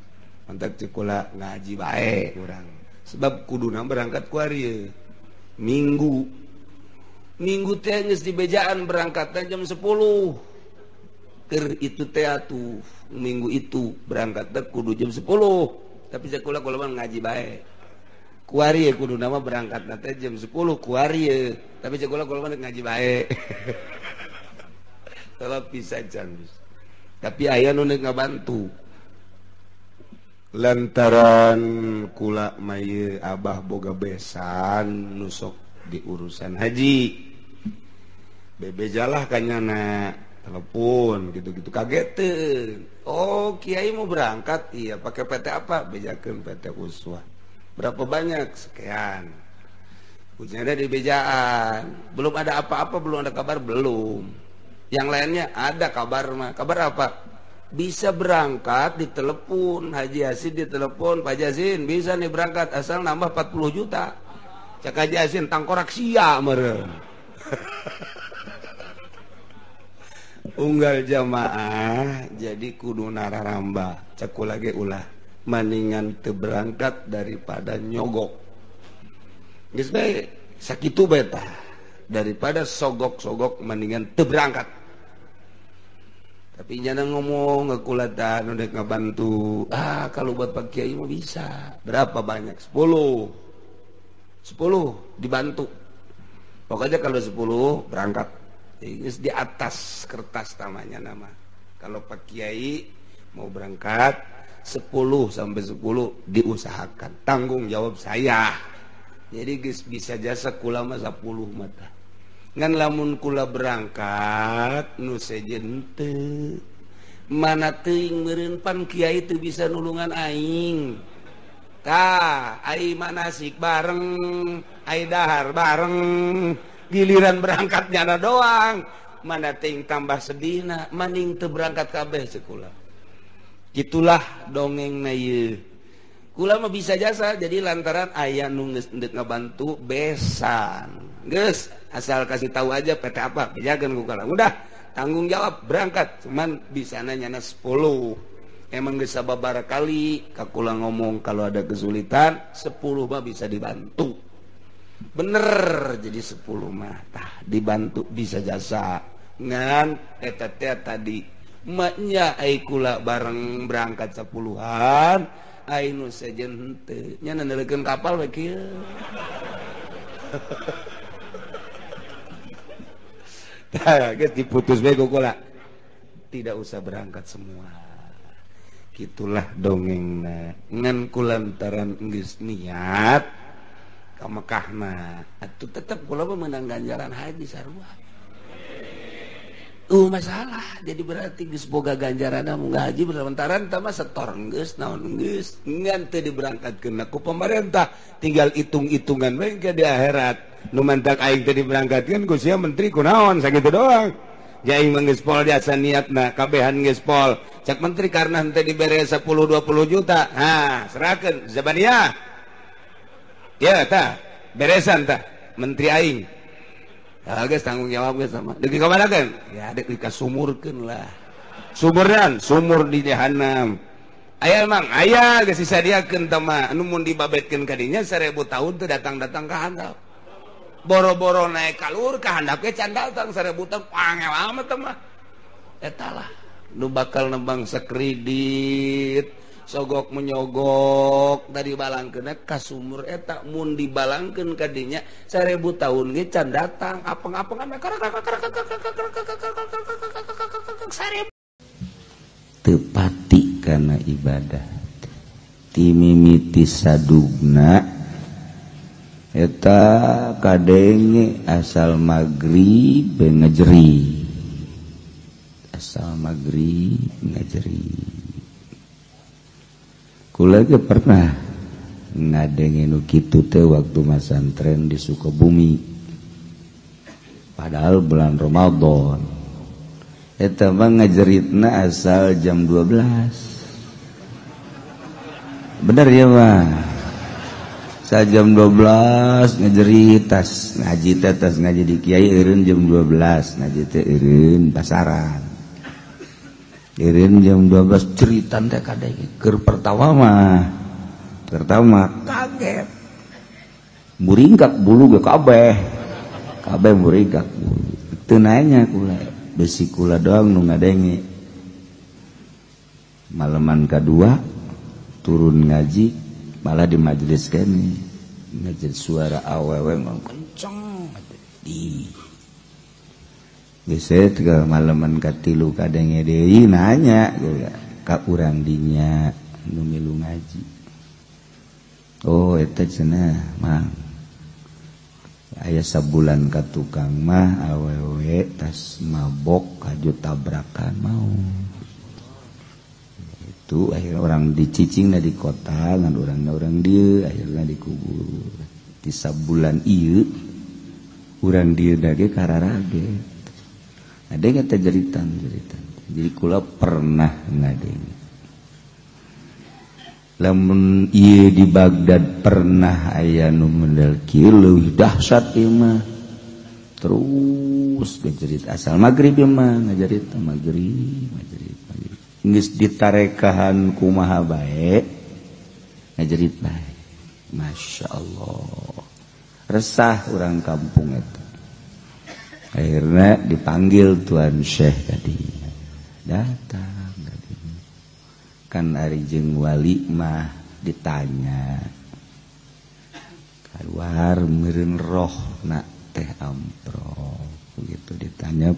Mantak cek kula ngaji bae urang. Sebab kuduna berangkat ku ari Minggu. Minggu teh geus dibejaan berangkatna jam 10. Keur itu teh atuh minggu itu berangkatna kudu jam 10. Tapi cek kula kula mah ngaji bae. Kuari kudu nama berangkat nanti jam 10 kuari, tapi cek kula kula mah ngaji bae. Kalau bisa jam. Tapi aya nu ngabantu. Lantaran kula mah ieu abah boga besan nu sok di urusan haji. Bebejalah kanyana telepon gitu-gitu kageteun. Oh, kiai mau berangkat, iya pakai PT apa? Bejakeun PT Uswah. Berapa banyak? Sekian. Ujiannya di bejaan. Belum ada apa-apa, belum ada kabar, belum. Yang lainnya ada kabar mah. Kabar apa? Bisa berangkat, ditelepon. Haji Yasin ditelepon, Pak Yasin bisa nih berangkat asal nambah 40 juta. Cak Haji Yasin tangkorak sia meureun. Unggal jamaah jadi kudu nararamba. Cek kula ge ulah. Maningan teu berangkat daripada nyogok. Geus bae sakitu bae tah. Daripada sogok-sogok mendingan teu berangkat. Tapi jangan ngomong ngekulatan udah ngebantu. Ah, kalau buat Pak Kiai mah bisa. Berapa banyak? 10. 10 dibantu. Pokoknya kalau 10 berangkat. Geus di atas kertas namanya nama. Kalau Pak Kiai mau berangkat 10 sampai 10 diusahakan, tanggung jawab saya. Jadi geus bisa jasa kula mah 10 mata. Ngan lamun kula berangkat nu sejen teu. Mana teuing meureun pan kiai teu bisa nulungan aing. Tah, ai manasik bareng, ai dahar bareng, giliran berangkat nyana doang. Mana teuing tambah sedihna, maning teu berangkat kabeh sekolah. Itulah dongeng na ieu. Kula mah bisa jasa jadi lantaran aya nu geus endek ngabantu besan. Geus asal kasih tahu aja PT apa, bejakeun ku kula. Udah tanggung jawab berangkat, cuman bisana nyana 10. Emang geus sababaraha kali ka kula ngomong kalau ada kesulitan 10 mah bisa dibantu. Bener jadi 10 mah tah dibantu bisa jasa. Ngan eta teh tadi maknya ai kula bareng berangkat 10-an ai nu sejen henteu nya neuleukeun kapal we kieu. Tah geus diputus bae ku kula. Tidak usah berangkat semua. Gitulah dongengna. Ngan kulantaran geus niat ka Mekahna atuh tetep kula mah meunang ganjaran haji sarua. Masalah jadi berarti geus boga ganjaranna munggah haji berlantaran tah mah setor geus naon geus ngan teu diberangkatkeun ku pemerintah tinggal hitung-hitungan we ke di akhirat nu mantak aing teu diberangkatkeun ku sia menteri kunaon sakitu doang ja aing mah geus pol jasa niatna kabehan geus pol cak menteri karena henteu dibere 10 20 juta ha serahkeun zabaniyah ya tah beresan tah menteri aing. Ah, guys, tanggung jawab guys sama. Dek dikamanakeun? Ya, dek dikasumurkeun lah. Sumurdan, sumur di jahanam. Aya emang, aya geus disadiakeun teh mah. Anu mun dibabetkeun ka dinya 1000 tahun teu datang-datang ka handap. Boro-boro naik ka luhur ka handap ge can datang 1000 tahun angel amat teh mah. Eta lah nu bakal nembang sekredit, sogok menyogok tadi balangkeun ka sumur eta mun dibalangkeun ka dinya 1000 tahun ge can datang apeng-apengan teu pati kana ibadah ti mimiti sadugna eta kadenge asal magrib ngajeri asal magrib ngajeri. Kula ge pernah ngadenge nu kitu teh waktu masantren di Sukabumi. Padahal bulan Ramadan. Eta mah ngajeritna asal jam 12. Bener ya mah. Saya jam 12 ngajerit tas ngaji teh tas ngaji di kiai eureun jam 12 ngaji teh eureun pasaran. Eureun jam 12 ceritan teh kadege keur pertama mah. Pertama kaget. Muringkak bulu ge kabeh. Kabeh muringkak bulu. Teu nanya kula, besi kula doang nu ngadenge. Malaman kadua turun ngaji malah di majelis kene ngaji suara awewe ngomong kenceng di geus ke malaman katilu kadenge deui nanya ka urang dinya nu milu ngaji. Oh eta cenah mah aya sabulan ka tukang mah awewe tas mabok kaju tabrakan mau. Itu akhirnya orang dicicing di kota ngan orang dia akhirnya dikubur di sabulan ieu urang dieu dage kararage ada kata jeritan jeritan. Jadi kula pernah ngadeng lamun ieu di Baghdad pernah aya nu mendel kieu leuwih dahsyat ieu mah terus ngajerit asal magrib ieu mah ngajerit magrib magrib geus ditarekahan kumaha bae ngajerit bae. Masya Allah resah orang kampung eta. Akhirnya dipanggil Tuan Syekh tadi datang tadi kan ari jeung wali mah ditanya keluar meureun roh na teh amprok begitu ditanya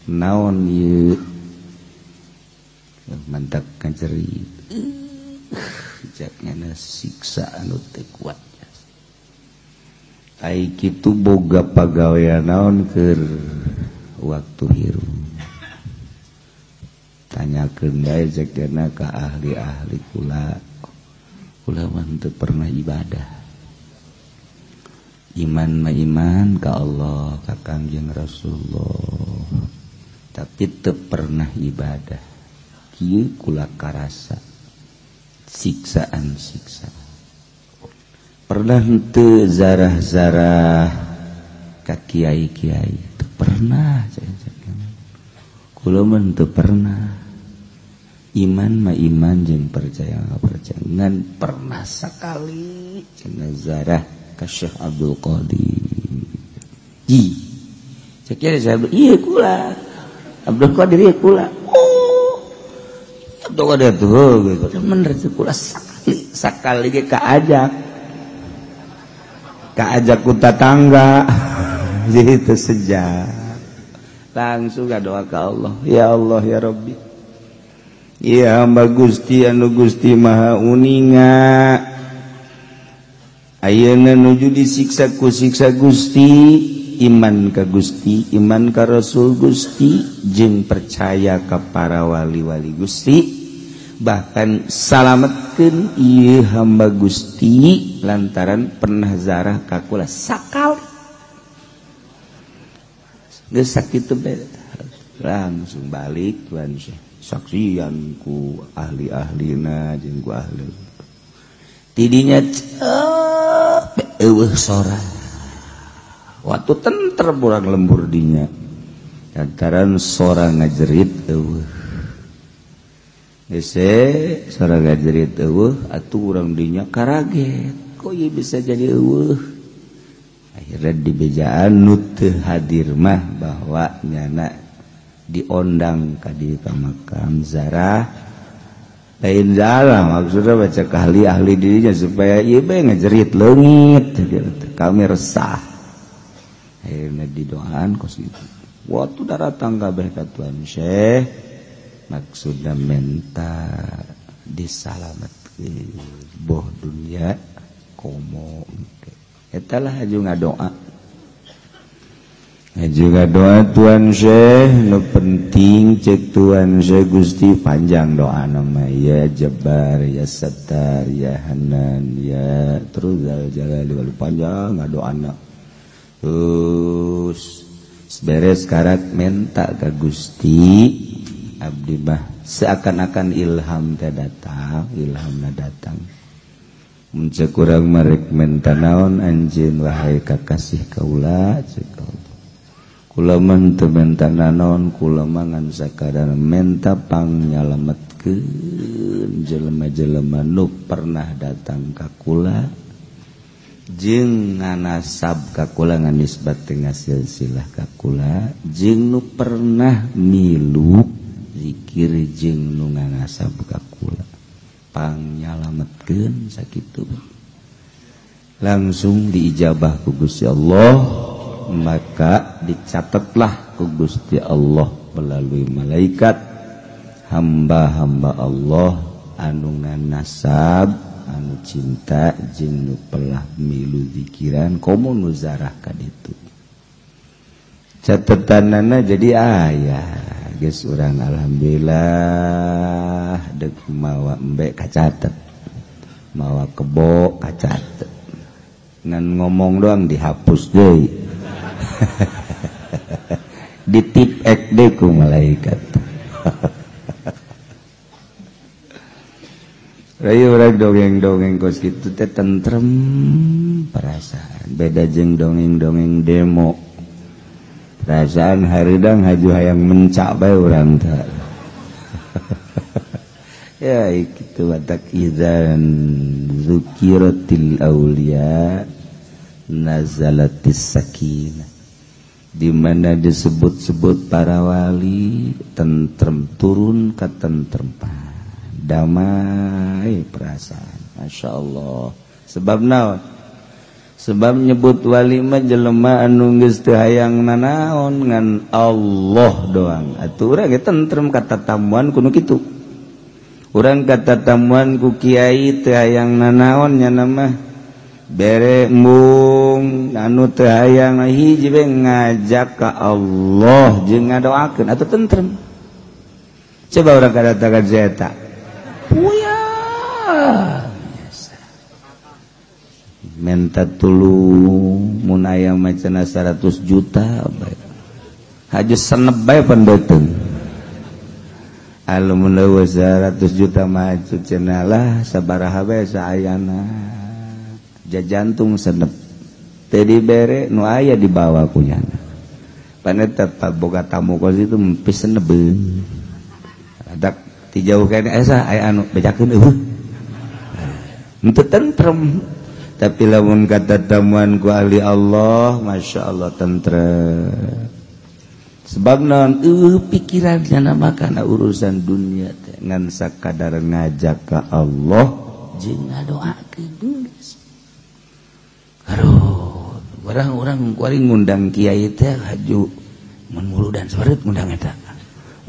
naon ieu mantak ngajerit jaknya siksa anu teu kuat. Ai kitu boga pagawean naon keur waktu hirup. Tanyakeun bae jakna ka ahli-ahli kula. Kula mah teu pernah ibadah. Iman mah iman ka Allah, ka Kangjeng Rasulullah. Tapi teu pernah ibadah. Kieu kula karasa siksaan siksa. Pernah henteu zarah-zarah ka kiai-kiai teu pernah kula mah teu pernah. Iman mah iman jeung percaya percaya ngan pernah sekali cenah zarah ka Syekh Abdul Qadir. Ji cek saya ieu kula Abdul Qadir ieu kula. Abdul Qadir tuh gitu. Bener kula sekali sekali ge kaajak. Kaajak ku tatangga. Jadi itu sejak langsung doa ke Allah. Ya Allah ya Rabbi. Ya hamba Gusti anu Gusti Maha uninga. Ayeuna nuju disiksa ku siksa Gusti, iman ka Gusti, iman ka Rasul Gusti, jeung percaya ka para wali-wali Gusti. Bahkan salametkeun ieu hamba Gusti lantaran pernah zarah ka kula sakali. Geus sakitu bae langsung balik Tuan Syekh saksian ku ahli-ahlina jeung ku ahli. Tidinya cep eueuh sora. Waktu tenter urang lembur dinya. Lantaran sora ngajerit eueuh. Ese sora ngajerit eueuh atuh urang dinya karaget. Kok ieu bisa jadi eueuh? Akhirnya dibejaan nu teu hadir mah bahwa nyana diondang ka dieu ka makam zarah. Lain zarah maksudnya baca ke ahli-ahli dirinya supaya ieu bae ngajerit leungit kami resah. Akhirnya didoaan kos gitu. Waktu datang kabeh ka Tuan Syekh maksudna menta disalametkeun boh dunia komo eta lah haju ngadoa. Haju ngadoa Tuan Syekh nu penting cek Tuan Syekh Gusti panjang doa nama ya Jabbar ya Sattar ya Hanan ya terus jalali wal panjang ngadoana. Terus beres karat menta ka Gusti abdi mah seakan-akan ilham teh datang, ilhamna datang. Mun ceuk urang marek menta naon anjeun wahai kakasih kaula ceuk Allah. Kula mah teu menta nanaon, kula mah ngan sakadar menta pangnyalametkeun jelema-jelema nu pernah datang ka kula jeung nganasab ka kula nganisbat teh silsilah ka kula jeung nu pernah milu zikir jeung nu nganasab ka kula pangnyalametkeun sakitu. Langsung diijabah ku Gusti Allah, maka dicatatlah ku Gusti Allah melalui malaikat hamba-hamba Allah anu nganasab anu cinta jeung nu pelah milu zikiran komo nu zarah ka ditu. Catetanana jadi aya geus urang alhamdulillah deuk mawa embe kacatet, mawa kebo kacatet, ngan ngomong doang dihapus deui. Ditip ek deui ku malaikat. Rayu urang dongeng-dongeng kos kitu teh tentrem perasaan. Beda jeung dongeng-dongeng demo. Perasaan hareudang haju hayang mencak bae urang teh. Ya kitu batak idzan zukiratil auliya nazalatis sakinah. Di mana disebut-sebut para wali tentrem turun ka tentrempan. Damai perasaan, masya Allah. Sebab naon? Sebab nyebut wali mah jelema anu geus teu hayang nanaon ngan Allah doang. Atuh urang ge tentrem katatamuan kudu kitu. Urang katatamuan ku kiai teu hayang nanaon nya mah bere embung anu teu hayang hiji we ngajak ka Allah jeung ngadoakeun atuh tentrem. Coba urang kadatangan zeta. Menta tulung mun aya macana 100 juta bae. Haju senep bae pandeuteng. Almun leuweuh 100 juta mah cenah lah sabaraha bae saayana. Jajantung senep. Teu dibere nu aya dibawa ku nyana. Paneta boga tamu kos itu pisenebeun. Adak ti jauh keneh asa aya anu bejakeun eueuh. Henteu tentrem. Tapi lamun kata tamuan ku ahli Allah, masya Allah tentrem. Sebab naon pikiran nyana mah kana urusan dunia teh ngan sakadar ngajak ka Allah jeung ngadoakeun geus. Aduh, orang-orang kuari ngundang kiai teh haju mun muludan sabareut ngundang eta.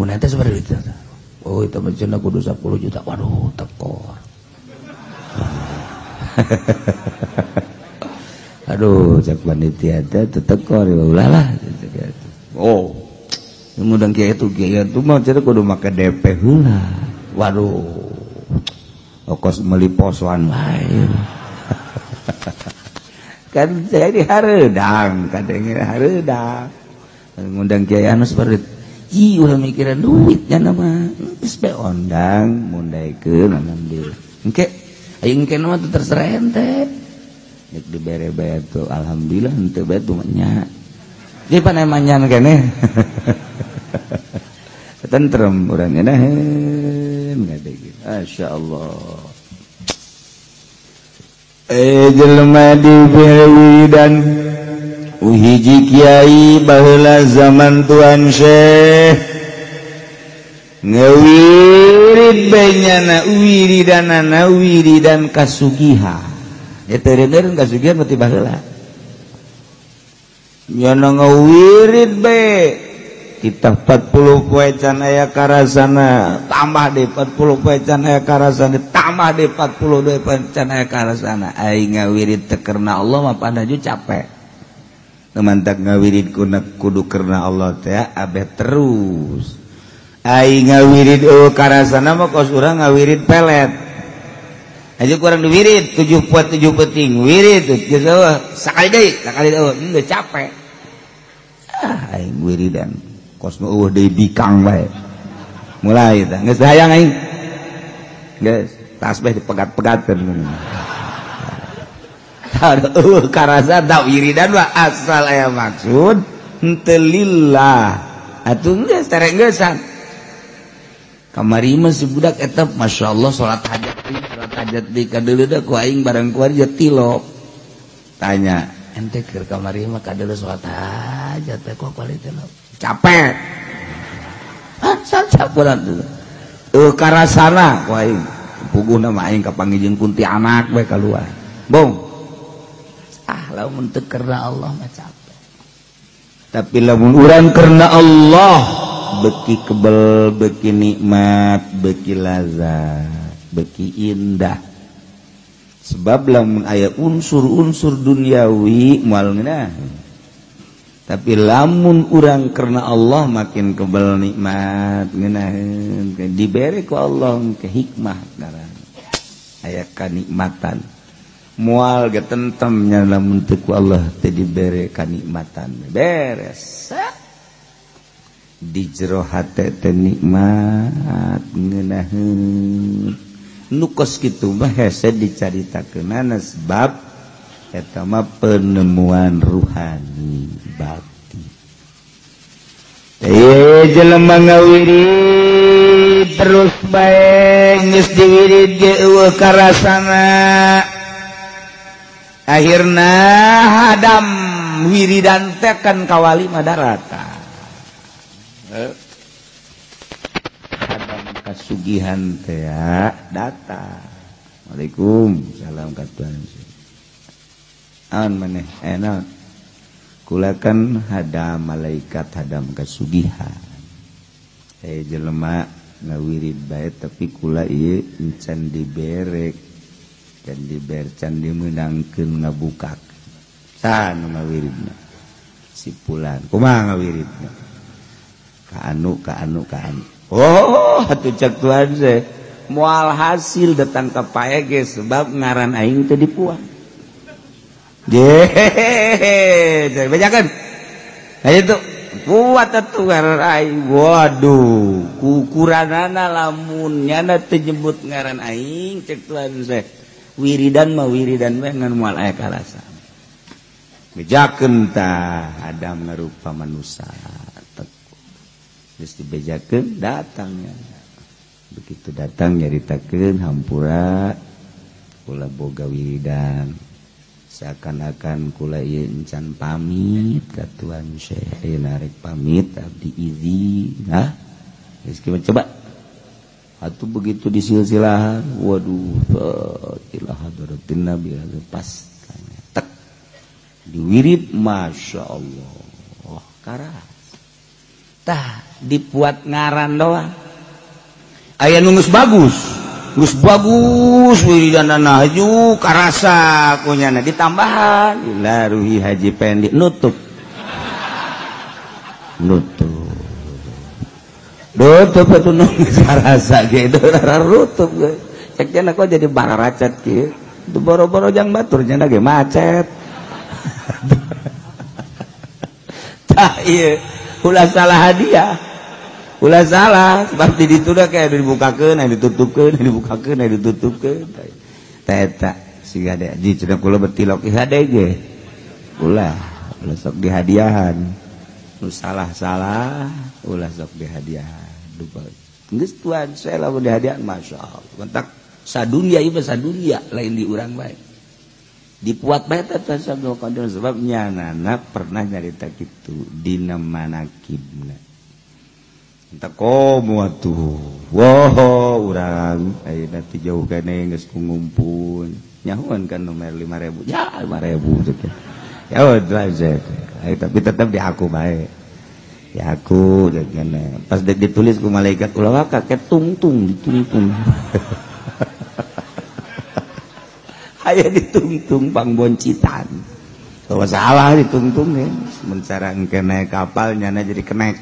Mun eta sabareut eta. Oh, itu mah cenah kudu 10 juta. Waduh, tekor. Aduh, cek panitia teh tekor ulah lah. Oh, ngundang kiai itu mah cenah kudu make DP heula. Waduh. Okos meuli posoan wae. Kan jadi hareudang, kadenge hareudang. Ngundang kiai anu seperti ih ulah mikiran duitnya nama geus bae ondang mundaikeun alhamdulillah. Engke aing engke mah teu terserah ente. Nek dibere bae tuh alhamdulillah henteu bae tuh nya. Jadi pan emanyan keneh. Tentrem urang ngeunaheun ngadeg. Masyaallah. Jelema diberi dan hiji kiai baheula zaman Tuan Syekh ngewirid benyana wiridanana wiridan kasugihan. Ya teu kasugihan mah ti baheula. Nyana ngewirid be kita 40 poe can aya karasana, tambah deui 40 poe can aya karasana, tambah deui 42 poe can aya karasana. Aing ngawirid teu karena Allah mah pandaju capek. Mantak ngawirid kudu karena Allah teh abeh terus. Aing ngawirid eueuh karasana mah kos urang ngawirid pelet. Aja kurang diwirid 7 poe 7 peuting wirid geus eueuh sakali deui, sakali eueuh geus capek. Ah aing wiridan kos nu eueuh deui bikang bae. Mulai tah geus hayang aing. Geus tasbih dipegat-pegatkeun. Aduh karasa da wiridan mah asal aya maksud henteu lillah atuh geus terek geusan. Kamari mah si budak eta masyaallah salat hajat di kadeuleuh ku aing barang kuar je tilok. Tanya, ente keur kamari mah kadeuleuh salat hajat teh kok kuari tilok. Capek. Ah, sacapuran tuh. Karasana ku aing. Puguhna mah aing kapanggih jeung kuntianak we kaluar. Bong. Ah, lamun teu karena Allah mah capek. Tapi lamun urang karena Allah beki kebel, beki nikmat, beki lazat, beki indah. Sebab lamun aya unsur-unsur duniawi moal ngeunah. Tapi lamun urang karena Allah makin kebel nikmat ngeunaheun, dibere ku Allah ke hikmah ngaran. Aya kanikmatan. Mual ge tentemnya lamun teu ku Allah teu dibere kanikmatan. Beres. Di jero hate teh nikmat ngeunaheun. Nu kos kitu mah hese dicaritakeunana sebab eta mah penemuan ruhani batin. Teh jelema ngawirid terus bae geus diwirid ge eueuh karasana. Akhirna hadam wiridan teh kan kawali madarata. Hadam kasugihan teh datang. Waalaikum salam katuan. An maneh enak. Kula kan hadam malaikat hadam kasugihan. Jelema ngawirid bae tapi kula ieu encan diberek. Can diber can dimeunangkeun ngabukak. Saha nu ngawiridna? Si pulan. Kumaha ngawiridna? Ka anu ka anu ka anu. Oh, atuh cek Tuhan teh. Moal hasil datang ka pae ge sebab ngaran aing teu dipuang. Ye, bejakeun. Aya tuh kuat atuh ngaran aing. Waduh, kukuranana lamun nyana teu nyebut ngaran aing cek Tuhan teh. Wiridan mah wiridan we ngan moal aya karasa. Bejakeun tah Adam ngarupa manusia. Geus dibejakeun datangnya. Begitu datang nyaritakeun hampura kula boga wiridan. Seakan-akan kula ieu encan pamit ka Tuan Syekh, ayeuna rek pamit abdi izin. Hah? Geus coba. Atuh begitu disilsilahan, waduh, ilah hadratin Nabi pas tek diwirid, masya Allah, karas. Tah dibuat ngaran doang. Aya nu geus bagus wiridanana haju karasa kunyana ditambahan ila ruhi Haji Pendi nutup. Nutup. Rutup atuh nu geus karasa ge rutup ge. Cek cenah kok jadi bararacat kieu. Teu boro-boro jang batur cenah ge macet. Tah ieu ulah salah hadiah. Ulah salah seperti ditunda kayak dibukakeun, ditutupkeun, dibukakeun, ditutupkeun. Tah eta siga de ji cenah kula betilok hade ge. Ulah, ulah sok dihadiahan. Nu salah-salah ulah sok dihadiahan. Dupa. Geus Tuhan saya lamun dihadiahan masyaallah. Mentak sadunia ieu mah sadunia lain di urang bae. Dipuat bae teh Tuhan Abdul Qadir sebab nyanana pernah nyarita kitu dina manakibna. Entah komo atuh. Wow, urang ayeuna teh jauh keneh geus ngumpul. Nyahuan kan nomor 5000. Ya 5000 cek. Ya udah tapi tetap di aku bae. Ya aku jangan pas ditulis ku malaikat ulah kakek tungtung ditungtung. Aya ditungtung pangboncitan. Kalau salah ditungtung ya. Sementara engke naik kapal nyana jadi kenek.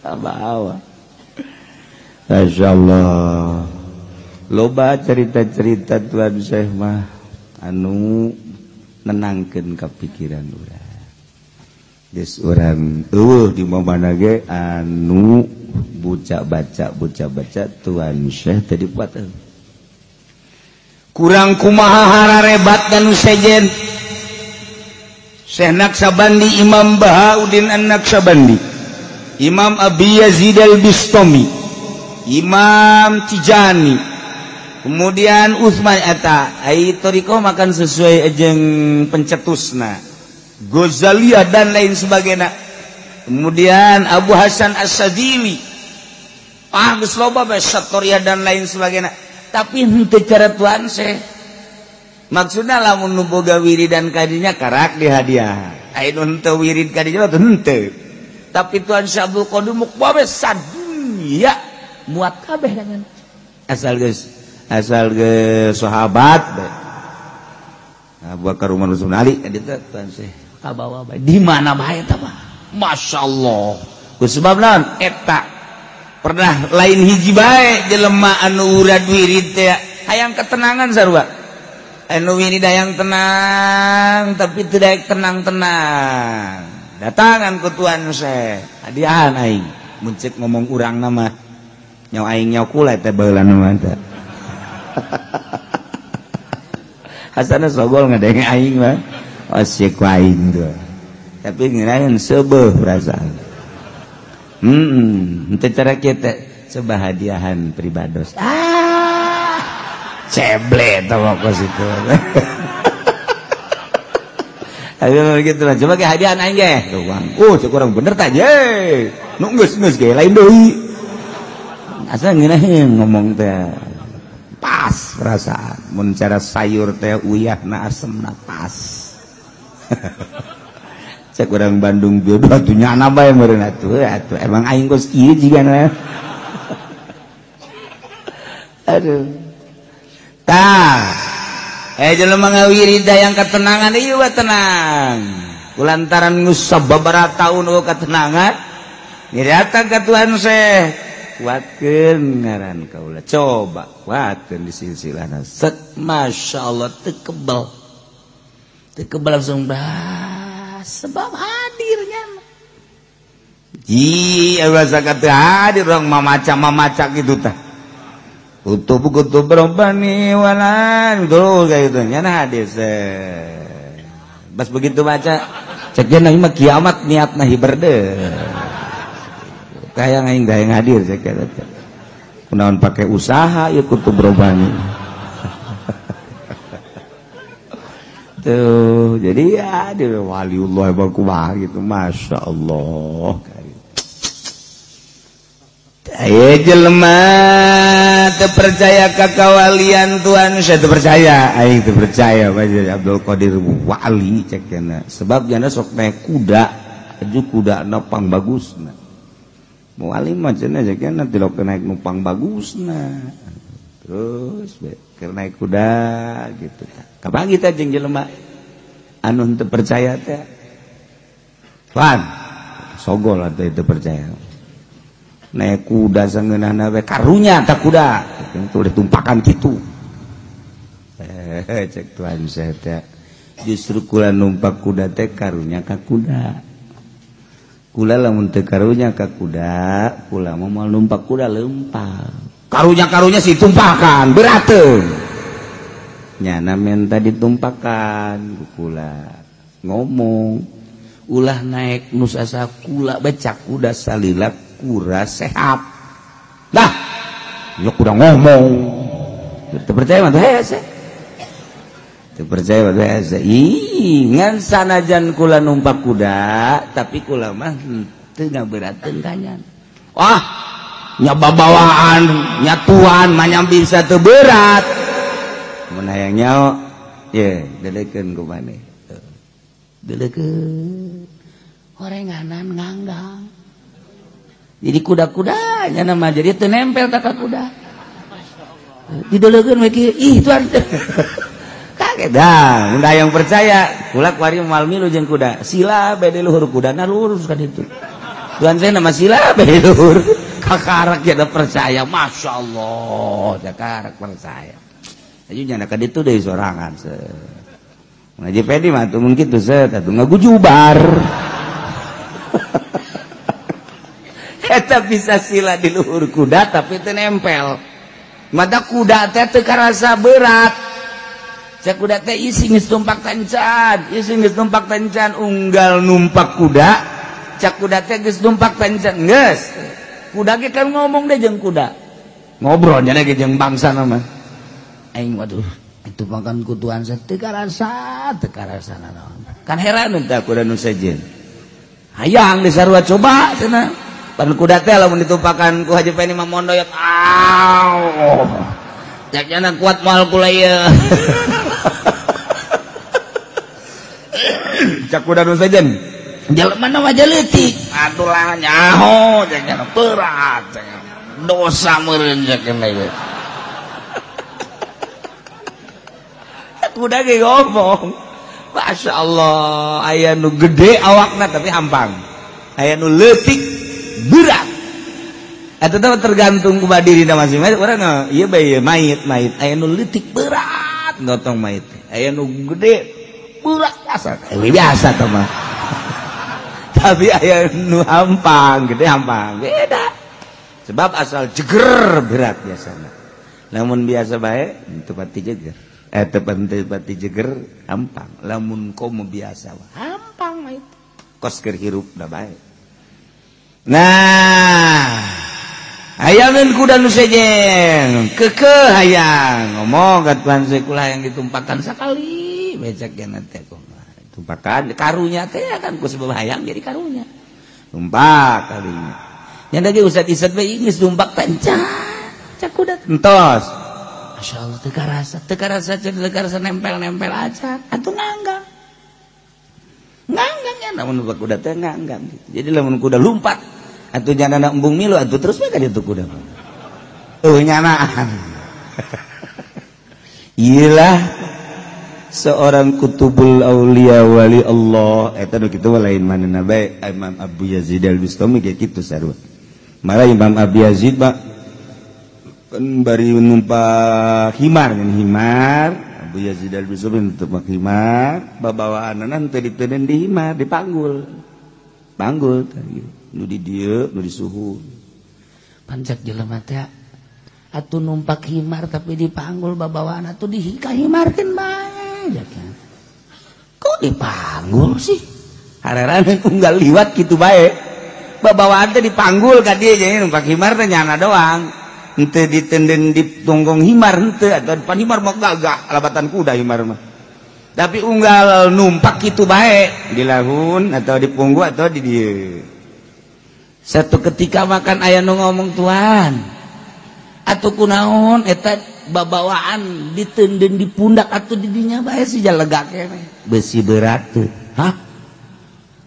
Bawa. Masya Allah. Loba cerita-cerita Tuan Syekh mah anu nenangkeun kapikiran urang. Geus urang eueuh di mana ge anu buca baca Tuan Syekh teh dipuat. Kurang kumaha hararebat dan sejen Syekh Naqsyabandi, Imam Bahauddin An-Naqsyabandi, Imam Abi Yazid Al-Bistami, Imam Tijani, kemudian Utsman eta ai thariqah makan sesuai jeung pencetusna, Ghazaliyah dan lain sebagainya. Kemudian Abu Hasan As-Sadili, ah geus loba bae Satoriyah dan lain sebagainya. Tapi henteu cara Tuan Syekh. Maksudna lamun nu boga wiridan kadinya karak di hadiah. Aya nu henteu wirid kadinya mah henteu. Tapi Tuan Syekh Abdul Qadir muk bae sadunya muat kabeh dengan asal geus sahabat bae. Abu Bakar Umar Utsman Ali eta Tuan Syekh kabawa bae. Di mana bae eta mah? Masyaallah. Ku sebab naon eta pernah lain hiji bae jelema anu urad wirid teh hayang ketenangan sarua. Anu wirid hayang tenang tapi tidak tenang-tenang. Datangan ku Tuan Syekh, hadiahan aing. Mun ceuk ngomong urang mah nyaw aing nyaw kula teh baheula mah teh. Hasana sogol ngadenge aing mah. Osieuk ku aing tuh. Tapi ngeunaheun seubeuh perasaan. Henteu cara kieu teh coba hadiahan pribados. Ah, ceble tah kos itu. Ayo gitu lah, coba ke hadiahan aing ge. Cek urang bener tah ye. Nu geus ge lain deui. Asa ngeunaheun ngomong teh. Pas perasaan mun cara sayur teh uyahna asemna pas. Cek urang Bandung jodoh atuh nyana bae meureun atuh atuh emang aing geus kieu jigana. Aduh. Tah. Jelema ngawirid yang ketenangan ieu we tenang. Kulantaran geus sababaraha taun eueuh ketenangan, ni datang ka Tuhan Syekh. Kuatkeun ngaran kaula. Coba kuatkeun di silsilahna. Set masyaallah teu kebel. Teu kebel langsung bah. Sebab hadirnya. Ji, bahasa kata hadir orang mamaca-mamaca gitu tah. Kutub-kutub robbani walan dulu kayak gitu. Nyana hadir. Bas begitu baca, cek dia mah kiamat niatna hiberde. Kayak aing gaya hadir cek eta. Kunaon pakai usaha ieu kutub robbani. Tuh, jadi ya dia waliullah emang kumaha gitu, masya Allah. Ayo jelema teu percaya ka kawalian Tuhan, saya teu percaya, aing teu percaya Abdul Qadir wali cek cenah. Sebab jana sok naik kuda, aju kudana pang bagusna. Wali mah cenah cek cenah tilok naik numpang bagusna. Terus keur naik kuda gitu. Kapan kita jeung jelema anu teu percaya teh? Tuan, sogol atuh teu percaya. Naik kuda sangeunahna we karunya ta kuda. Itu udah tumpakan kitu. Cek Tuhan saya teh. Justru kula numpak kuda teh karunya ka kuda. Kula lamun teu karunya ka kuda, kula mah moal numpak kuda leumpang. Karunya-karunya sih tumpakan, berateun. Nyana menta ditumpakan kula ngomong ulah naik nus asa kula becak kuda salila kura sehat. Dah, ya kuda ngomong. Teu percaya mah teh hese. Teu percaya mah teh hese. Ih, ngan sanajan kula numpak kuda, tapi kula mah teu ngaberateun kanyan. Wah, nya babawaan, nyatuan manyam bisa teu berat. Mun hayang nyaho, ye, delekeun ku maneh. Delekeun. Horenganan nganggang. Jadi kuda-kudanya nama jadi teu nempel ka kuda. Didelekeun we kieu, ih tuan. Kaget dah, mun hayang percaya, kula kuari moal milu jeung kuda. Sila bede luhur kudana lurus kan itu. Tuan saya nama sila bede luhur. Kakarak jadi percaya, masya Allah, kakarak percaya. Ayo nyana ka ditu deui sorangan se. Ngaji pedi mah atuh mun kitu se, atuh ngagujubar. Eta bisa sila di luhur kuda tapi teu nempel. Mata kuda teh teu karasa berat. Cek kuda teh isi geus tumpak tencan, isi geus tumpak tencan unggal numpak kuda. Cek kuda teh geus tumpak tencan geus. Kuda ge kan ngomong deh jeung kuda. Ngobrol nya ge jeung bangsa mah. Aing waduh, ditumpakan ku Tuhan teu karasa, teu karasa naon. Kan heran teh kuda nu sejen. Hayang disarua coba cenah. Pan kuda teh lamun ditumpakan ku Haji Peni mah mondoyot. Aw. Cek nya kuat moal kula ieu. Cak kuda nu sejen. Jelema mah leutik. Atuh lah nyaho cek nya berat cek. Dosa meureun cek nya ieu. Kuda ge ngomong. Masya Allah, aya nu gede awakna tapi hampang. Aya nu leutik berat. Eta teh tergantung kumaha dirina masing-masing. Urang ieu bae ieu mayit-mayit. Aya nu leutik berat gotong mayit. Aya nu gede berat biasa. Biasa teh mah. Tapi aya nu hampang, gede hampang. Beda. Sebab asal jeger berat biasana. Lamun biasa bae teu pati jeger. Teu jeger hampang. Lamun komo biasa hampang mah itu. Kos keur hirup da bae. Nah, hayangeun kuda nu sejen, keukeuh hayang ngomong ka Tuhan kula yang ditumpakan sakali becek nya teh kumaha. Tumpakan karunya teh kan ku sebab hayang jadi karunya. Tumpak kalinya. Nya da ge usat-isat bae geus tumpak penca. Cak kuda entos. Masya Allah teu karasa, teu karasa nempel-nempel aja. Atuh nganggang. Nganggang ya lamun kuda teh nganggang gitu. Jadi lamun kuda lumpat atuh nyana embung milu atuh terus we ka ditu kuda. Eueuh nyanaan. Iyalah seorang kutubul aulia wali Allah eta nu kitu lain manehna bae Imam Abu Yazid Al-Bustami ge kitu sarua. Malah Imam Abu Yazid mah kan bari numpak himar kan himar Abu Yazid Al-Bustami numpak himar babawaanna teu diteuden di himar dipanggul panggul tadi nu di dieu nu di suhu pancak jelema teh atuh numpak himar tapi dipanggul babawaan atuh dihikahimarkeun bae kok dipanggul sih hareran unggal liwat kitu bae babawaan teh dipanggul ka dieu jadi numpak himar teh nyana doang henteu ditenden di tonggong himar henteu atau depan himar mah gagah alabatan kuda himar mah tapi unggal numpak kitu bae di lahun atau di punggu atau di dieu. Satu ketika makan aya nu ngomong Tuhan atuh kunaon eta babawaan ditenden di pundak atuh di dinya bae si jalega keneh besi berat teu. Hah,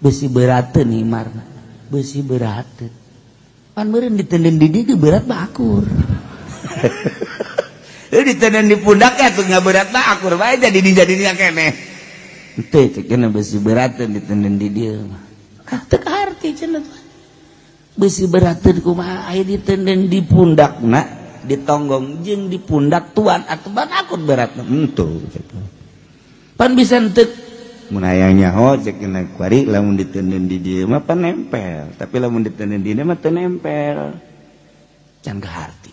besi berat teu himarna besi berat teu pan meureun ditenden di dieu berat mah akur. Ditenden di pundak atuh nya berat mah akur bae jadi dijadinya keneh henteu cek cenah besi berat teu ditenden di dieu mah ah teu kaharti cenah besi berat teu kumaha aya ditenden di pundakna ditonggong jeung di pundak tuan atuh ban akur berat henteu pan bisa henteu mun hayang nyaho cek cenah kuari lamun ditenden di dieu mah pan nempel tapi lamun ditenden di dieu mah teu nempel can kaharti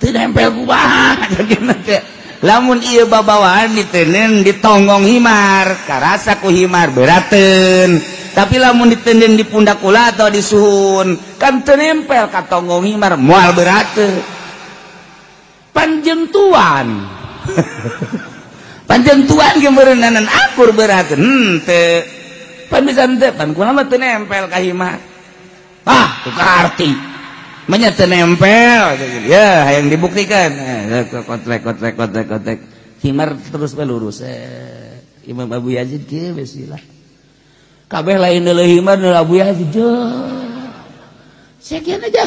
teu nempel kumaha cek cenah teh lamun ieu babawaan ditenden ditonggong himar karasa ku himar berateun tapi lamun ditenden di pundak kula atau di suhun kan teu nempel ka tonggong himar moal berateun panjeng tuan panjeng tuan ge meureunnanan akur berateun henteu pan bisa henteu pan kula mah teu nempel ka himar ah teu kaharti menya teu nempel ya hayang dibuktikan kotrek kotrek kotrek kotrek himar terus we lurus Imam Abu Yazid kieu we sila kabeh lain deuleu himar deuleu Abu Yazid sekian aja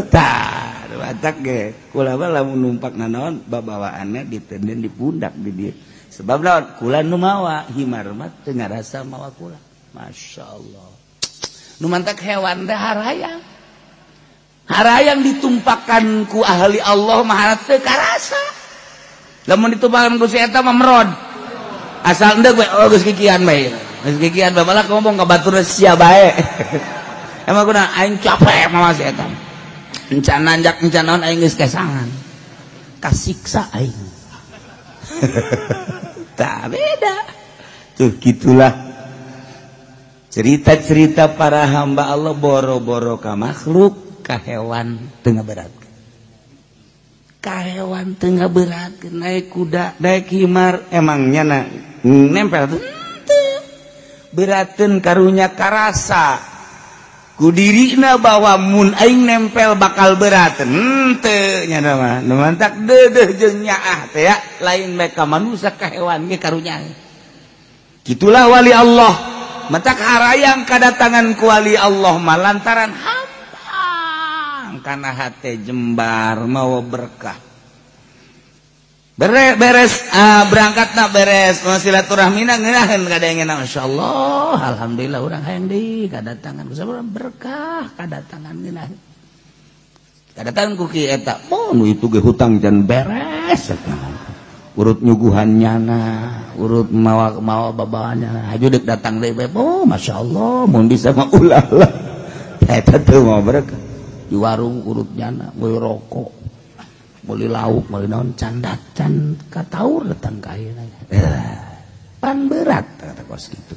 tah batak ge kula mah lamun numpak nanaon babawaanna ditenden di pundak di dieu sebab naon kula nu mawa himar mah teu ngarasa mawa kula. Masyaallah nu mantak hewan teh harayang harayang ditumpakan ku ahli Allah mah teu karasa lamun ditumpakan ku si eta mah merod asal endeg we oh geus kikian bae geus kikian bae malah ngomong ka batur sia bae emang kuna aing capek mawa si eta encan nanjak encan naon aing geus kesangan kasiksa aing. Tak beda. Tuh gitulah cerita-cerita para hamba Allah boro-boro ka makhluk, ka hewan teu ngaberatkeun. Ka hewan teu ngaberatkeun, naik kuda, naik himar, emangnya na nempel tuh berateun karunya karasa. Ku dirina bahwa mun aing nempel bakal berateun henteu nya mah. Nu mantak deudeuh jeung nyaah teh ya, lain bae ka manusia ka hewan ge karunya. Gitulah wali Allah. Matak harayang kadatangan ku wali Allah mah lantaran hampang kana hate jembar mawa berkah. Beres berangkatna beres silaturahmina ngeunaheun kadengena masyaallah alhamdulillah urang hayang deui kadatangan ku berkah kadatangan ngeunaheun. Kadatangan ku ki eta mun itu ge hutang can beres eta. Urut nyuguhan nyana, urut mawa babaannya, haju dek datang deui bae. Oh, masyaallah, mun bisa mah ulah lah. Eta teu mau berkah. Di warung urut nyana, meuli rokok, meuli lauk, meuli naon can can kataur datang ka ayeuna. Pan berat kata kos kitu.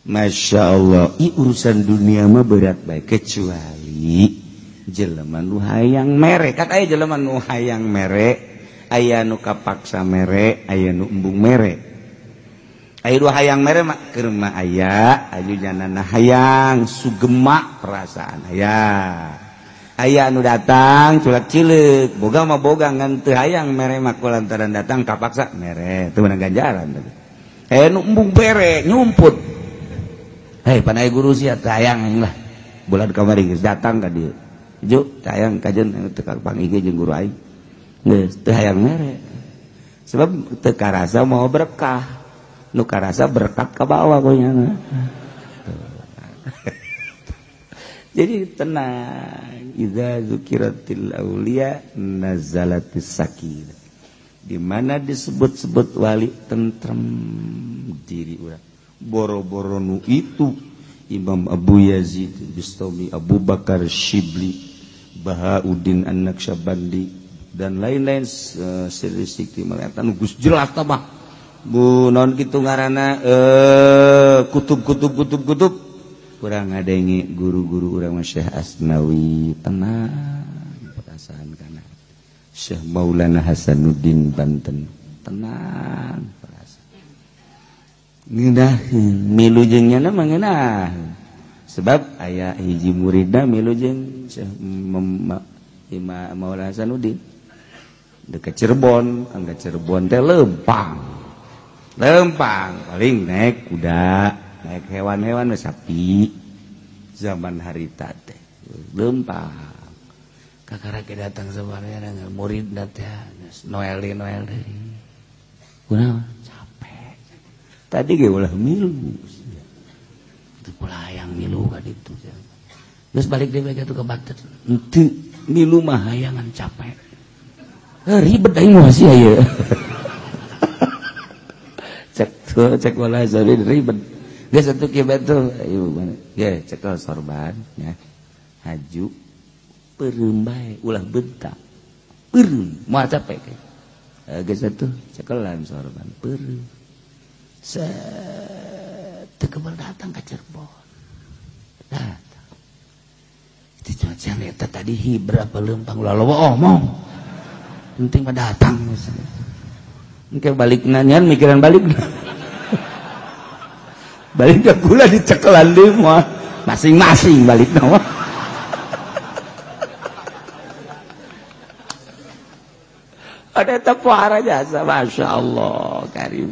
Masyaallah, i urusan dunia mah berat bae kecuali jelema nu hayang mere. Kan aya jelema nu hayang mere, aya nu kapaksa mere, aya nu embung mere. Aya nu hayang mere mah keur mah aya, anu janana hayang sugema perasaan aya. Aya nu datang culak cileuk, boga mah boga ngan teu hayang mere mah ku lantaran datang kapaksa mere, teu meunang ganjaran. Aya nu embung bere nyumput. Hei pan aya guru sia teu hayang aing lah. Bulan kamari geus datang ka dieu. Ju teu hayang kajeun teu kapanggih jeung guru aing. Geus teu hayang mere. Sebab teu karasa mau berkah. Nu karasa berkat ka bawah kunyana. Jadi tenang. Idza zukiratil auliya nazalatis sakinah. Di mana disebut-sebut wali tentrem diri urang. Boro-boro nu itu Imam Abu Yazid Bistami, Abu Bakar Shibli, Bahauddin An-Naqsyabandi dan lain-lain siri sikti melihat geus jelas tah mah. Bu naon kitu ngaranna kutub kutub kutub kutub kurang ngadenge guru-guru urang Syekh Asnawi tenang perasaan kana Syekh Maulana Hasanuddin Banten tenang perasaan ngeunaheun milu jeung nyana mah ngeunaheun sebab aya hiji muridna milu jeung Syekh Maulana Hasanuddin dekat Cirebon, angga Cirebon teh lempang. Lempang paling naik kuda, naik hewan-hewan sapi. Zaman harita teh lempang. Kakara ge datang sabarnya murid teh Noeli Noel deui. Kunaon? Capek. Tadi ge ulah milu. Teu ulah hayang milu ka ditu. Geus balik deui ka Banten. Henteu milu mah hayangan capek. Ribet aing mah sia ieu. Cek tuh cek wala jadi ribet. Geus atuh kieu betul. Ayo mana? Ge cekel sorban nya. Haju peureum bae ulah bentak. Peureum moal capek. Geus atuh cekelan sorban peureum. Set teu kebel datang ka Cirebon. Datang. Itu cuaca eta tadi hibra leumpang ulah loba omong. Penting mah datang misalnya. Engke balik nanyan mikiran balik. Balik ke gula dicekelan deui mah. Masing-masing balik mah. Ada tepuara jasa Masya Allah karim.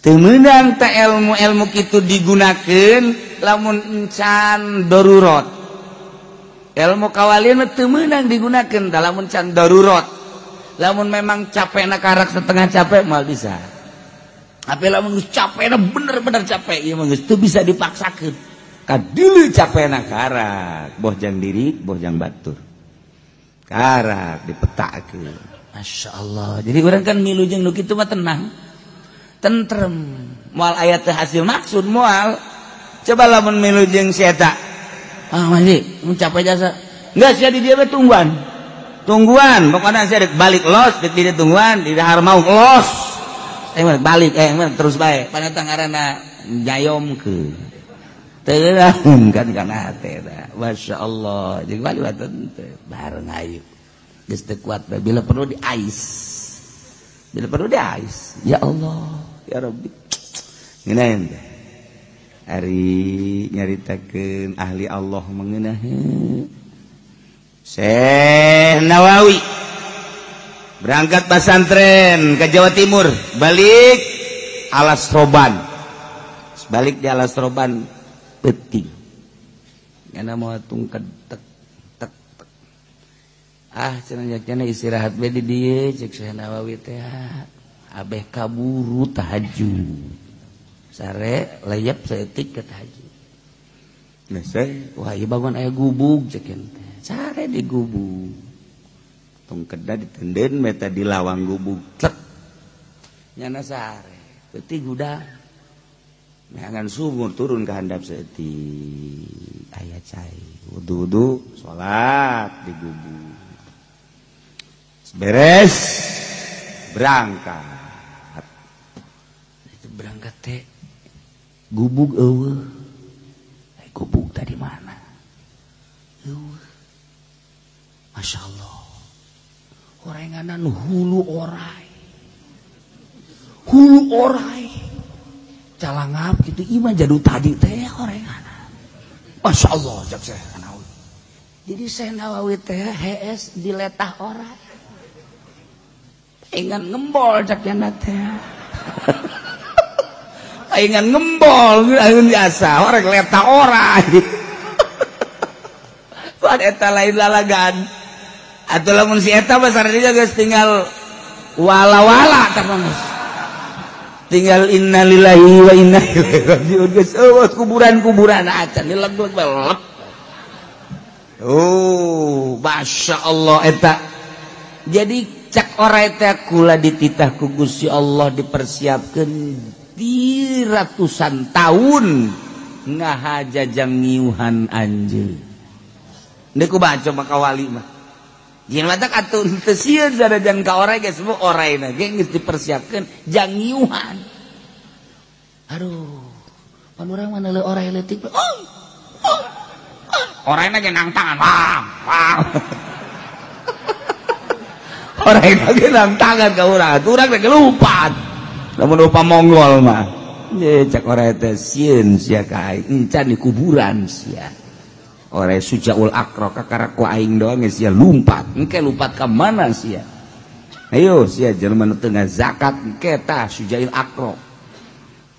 Teu meunang teh ilmu-ilmu kitu digunakeun lamun encan darurat. Ilmu kawalian mah teu meunang digunakeun lamun can darurat. Lamun memang capekna karak setengah capek moal bisa. Tapi lamun geus capekna bener-bener capek ieu mah geus teu bisa dipaksakeun. Kadeuleu capekna karak, boh jang diri, boh jang batur. Karak dipetakeun. Masya Allah. Jadi urang kan milu jeung nu kitu mah tenang. Tentrem. Moal aya teu hasil maksud moal. Coba lamun milu jeung si eta. Ah masih mencapai jasa. Enggak sia di dia we tungguan. Tungguan, pokoknya saya dek balik los, dek di tungguan, di dahar mau los. Balik terus bae. Paneta ngaranna jayomkeun. Teu kan kana hate tah. Masya Allah, jeung wali teu bareng ayu. Geus teu kuat bae bila perlu di ais. Bila perlu di ais. Ya Allah, ya Rabbi. Ngeunaheun teh. Ari nyaritakeun ahli Allah mengenaheun. Syekh Nawawi berangkat pesantren ke Jawa Timur, balik Alas Roban. Balik di Alas Roban penting. Karena mau tungked tek tek tek. Ah cenah cenah istirahat we di dieu cek Syekh Nawawi teh. Abeh kaburu tahajud. Sare layap saeutik ke tahajud. Nah, saya wah ieu bangun aya gubug cek teh. Sare di gubug. Tungkedna ditenden meta di lawang gubug. Tek. Nyana sare. Peuting hudang. Neangan sumur turun ke handap saeutik. Aya cai. Wudu-wudu salat di gubug. Beres berangkat. Itu berangkat teh gubug eueuh. Gubug tadi mana? Eueuh. Masya Allah. Orenganan hulu orai. Hulu orai. Calangap gitu imah jadu tadi teh orenganan. Masya Allah cak Syekh Nawawi. Jadi Syekh Nawawi teh hees diletah orai. Paingan ngembol cak jana teh. Paingan ngembol ayeuna biasa orang letah orai. Pan eta lain lalagan. Atuh lamun si eta mah sareng geus tinggal wala-wala tah mah. Tinggal innalillahi wa inna ilaihi rajiun geus eueuh kuburan-kuburan acan dileg-leg belep. Oh, Masya Allah eta. Jadi cak orai teh kula dititah ku Gusti Allah dipersiapkeun di ratusan tahun ngahajajang ngiuhan anjeun. Deuk ku baca maka wali mah. Jeung matak atuh teu sieun sanajan ka orai geus semua oraina ge geus dipersiapkeun jang ngiuhan. Aduh, pan urang mah neuleuh orai leutik. Oh. Oh. Oraina ge nangtangan. Wah, wah. Oraina ge nangtangan ka urang. Atuh urang teh lumpat. Lamun rupa Mongol mah. Ye cak orai teh sieun sia ka aing, encan di kuburan sia. Orai sujaul akro kakara ku aing doang sia lumpat. Engke lumpat ka mana sia? Ayo sia jelema nu teu ngazakat engke tah sujail akro.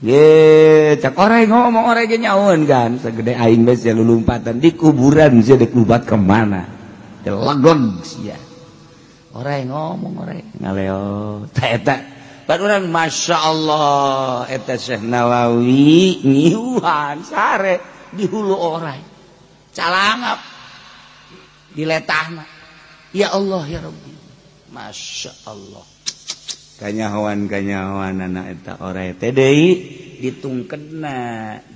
Ye cak orai ngomong orai ge nyaun kan segede aing geus sia lulumpatan di kuburan sia dek lumpat ka mana? Delegeg sia. Orai ngomong orai ngaleo tah eta. Pan urang Masya Allah eta Syekh Nawawi ngiuhan sare di hulu orai. Calangap diletahna. Ya Allah ya Rabbi. Masya Allah. Kanyahoan-kanyahoan anak eta orai teh deui ditungkedna,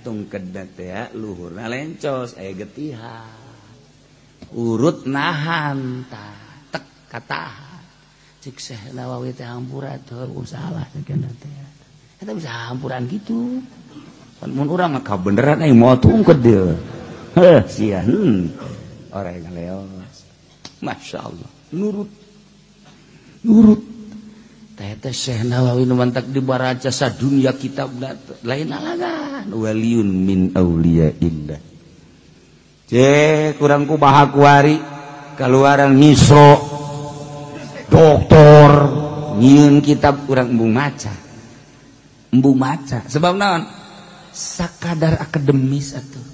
tungkedna teh luhurna lencos aya getihan. Urut nahan tah tek katahan. Cik Syekh Nawawi teh hampura teh salah cenah teh. Eta bisa hampuran gitu. Pan mun urang mah kabeneran aing moal tungked deui. Heh sia orai ngaleos. Masya Allah nurut. Nurut. Teh teh Syekh Nawawi nu mantak dibaraca sadunya kitabna lain alagan waliyun min auliyaillah. Ce kurang kumaha kuari kaluaran Misro doktor nyieun kitab urang embung maca. Embung maca sebab naon? Sakadar akademis atuh.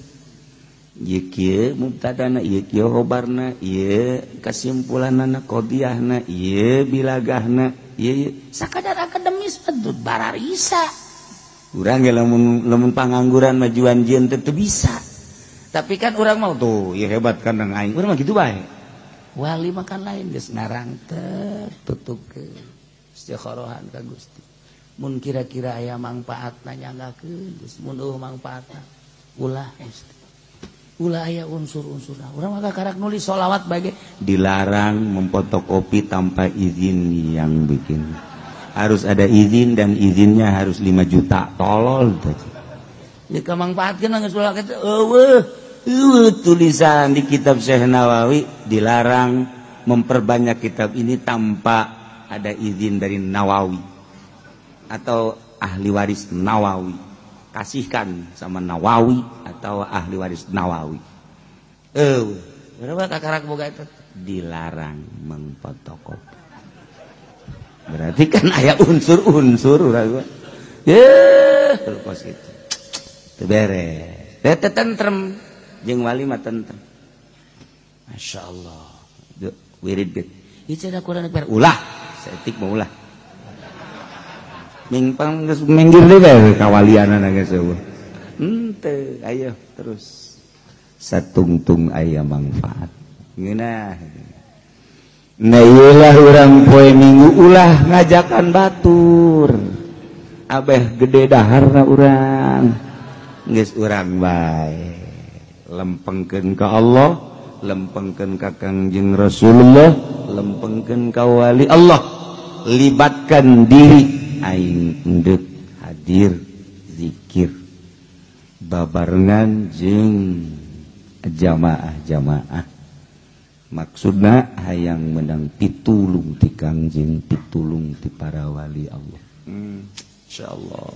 Ieu kieu mubtadana, ieu kieu khobarna, ieu kasimpulanana qadiyahna, ieu bilagahna, ieu sakadar akademis atuh bararisa. Urang ge lamun lamun pangangguran majuan jieun teh teu bisa. Tapi kan urang mau tuh, ieu hebat kan aing. Urang mah kitu bae. Wali makan lain geus ngarang teh tutupkeun istikharahan ka Gusti. Mun kira-kira aya mangpaatna nyanggakeun geus mun eueuh mangpaatna ulah Gusti. Ulah aya unsur-unsur. Urang mah karak nulis sholawat bae dilarang memfotokopi tanpa izin yang bikin. Harus ada izin dan izinnya harus 5 juta. Tolol teh. Ya kamangpaatkeun geus ulah kitu eueuh. Eueuh tulisan di kitab Syekh Nawawi dilarang memperbanyak kitab ini tanpa ada izin dari Nawawi atau ahli waris Nawawi. Kasihkan sama Nawawi atau ahli waris Nawawi. Berapa kakarak boga itu? Dilarang mengfotokopi. Berarti kan aya unsur-unsur urang. Yeuh, kos kitu. Teu beres. Teu tentrem jeung wali mah tentrem. Masya Allah. Wirid ge. Ieu cenah Quran ber. Ulah, saeutik mah ulah. Mingpang geus minggir deui bae kawalianana geus eueuh. Henteu, ayo terus. Satungtung aya manfaat. Ngeunah. Nah ieu lah urang poe Minggu ulah ngajakan batur. Abeh gede daharna urang. Geus urang bae. Lempengkeun ka Allah, lempengkeun ka Kangjeng Rasulullah, lempengkeun ka wali Allah. Libatkan diri aing endek hadir zikir babarengan jeung jamaah-jamaah. Maksudna hayang menang pitulung ti Kangjeng, pitulung ti para wali Allah. Insyaallah.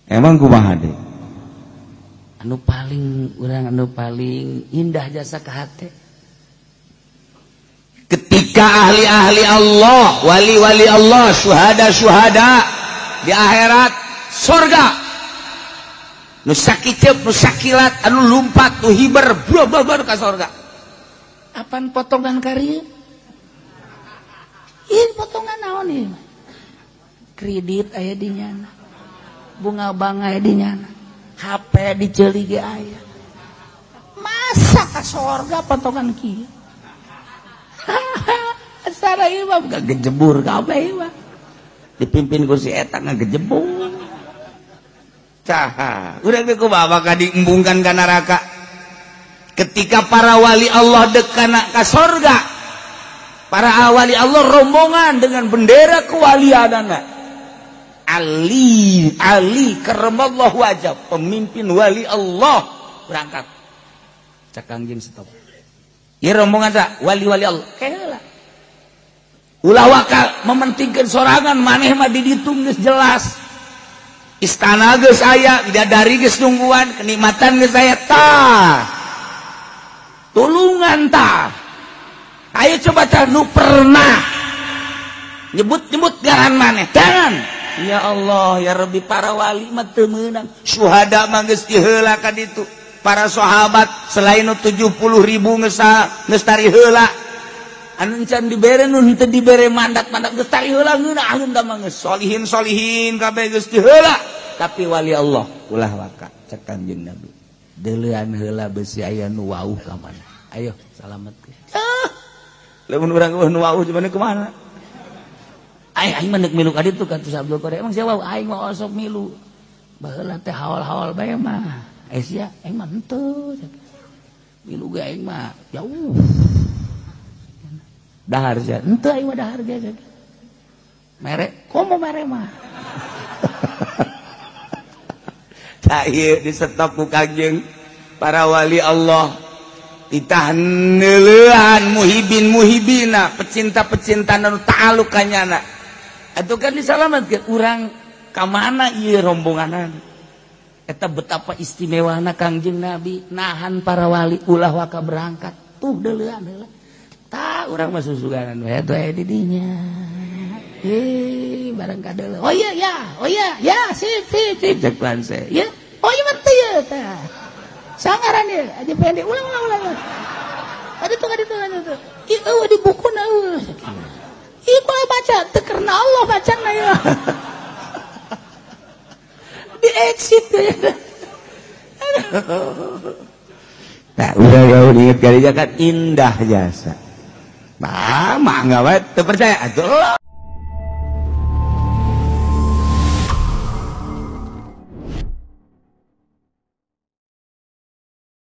Emang kumaha deui? Anu paling urang anu paling indah jasa ka hate ketika ahli-ahli Allah, wali-wali Allah, syuhada-syuhada di akhirat surga. Nu sakiceup, nu sakilat, anu lumpat, nu hiber, bro-bro ka surga. Apan potongan kari? Ieu potongan naon ieu? Kredit aya di nyana. Bunga bank aya di nyana. HP diceuli ge aya. Masa ka surga potongan kieu? Asara ieu mah gejebur kabeh ieu mah. Dipimpin ku si eta ngagejebur. Caha, urang teh kumaha bakal diembungkan ka neraka. Ketika para wali Allah dekana ka sorga, para wali Allah rombongan dengan bendera kewalianana. Ali, Ali karamallahu wajah, pemimpin wali Allah berangkat. Cak Kangjeng stop. Ieu rombongan sa wali-wali Allah. Keheula. Ulah waka mementingkeun sorangan maneh mah di ditu geus jelas. Istana geus aya, bidadari geus nungguan, kenikmatan geus aya tah. Tulungan tah. Ayo coba tah nu pernah nyebut-nyebut ngaran maneh. Jangan. Ya Allah, ya Rabbi, para wali mah teu meunang. Syuhada mah geus diheula ka ditu. Para sahabat selain 70.000 geus tari heula. Anu can dibere nu henteu dibere mandat-mandat geus tari heula ngeunaheun da mah geus solihin-solihin kabeh geus diheula. Tapi wali Allah ulah waka cek Kangjeng Nabi. Deuleuan heula besi aya nu wauh ka mana. Ayo salametkeun. Ah. Lamun urang eueuh nu wauh cuman kumaha? Aing mah neuk milu ka ditu ka Abdul Qadir. Emang sia wauh aing mah osok milu. Baheula teh haol-haol bae mah. Eh sia aing mah henteu. Milu ge aing mah jauh. Dahar sia henteu aing mah dahar ge. Mere komo mere mah. Tah ieu disetop ku Kangjeng para wali Allah. Titah neuleuhan muhibin muhibina, pecinta-pecinta nu ta'aluk ka nyana. Atuh kan disalametkeun urang ka mana ieu rombonganan. Eta betapa istimewana Kangjeng Nabi nahan para wali ulah waka berangkat. Tuh deuleuan heula. Tah urang mah susuganan we atuh aya di dinya. Barang kadeuleu. Oh iya ya, oh iya ya, sip sip sip cek lanse. Ya, oh iya mah teu ieu tah. Sangaran ieu aja pendek ulang ulang ulang. Ada tuh ada tuh ada tuh. Ieu eueuh di bukuna eueuh. Ieu kumaha baca teu karena Allah bacana ieu. Di exit ya. Nah, udah gaul inget kali kan indah jasa. Nah, mah enggak wae teu percaya atuh.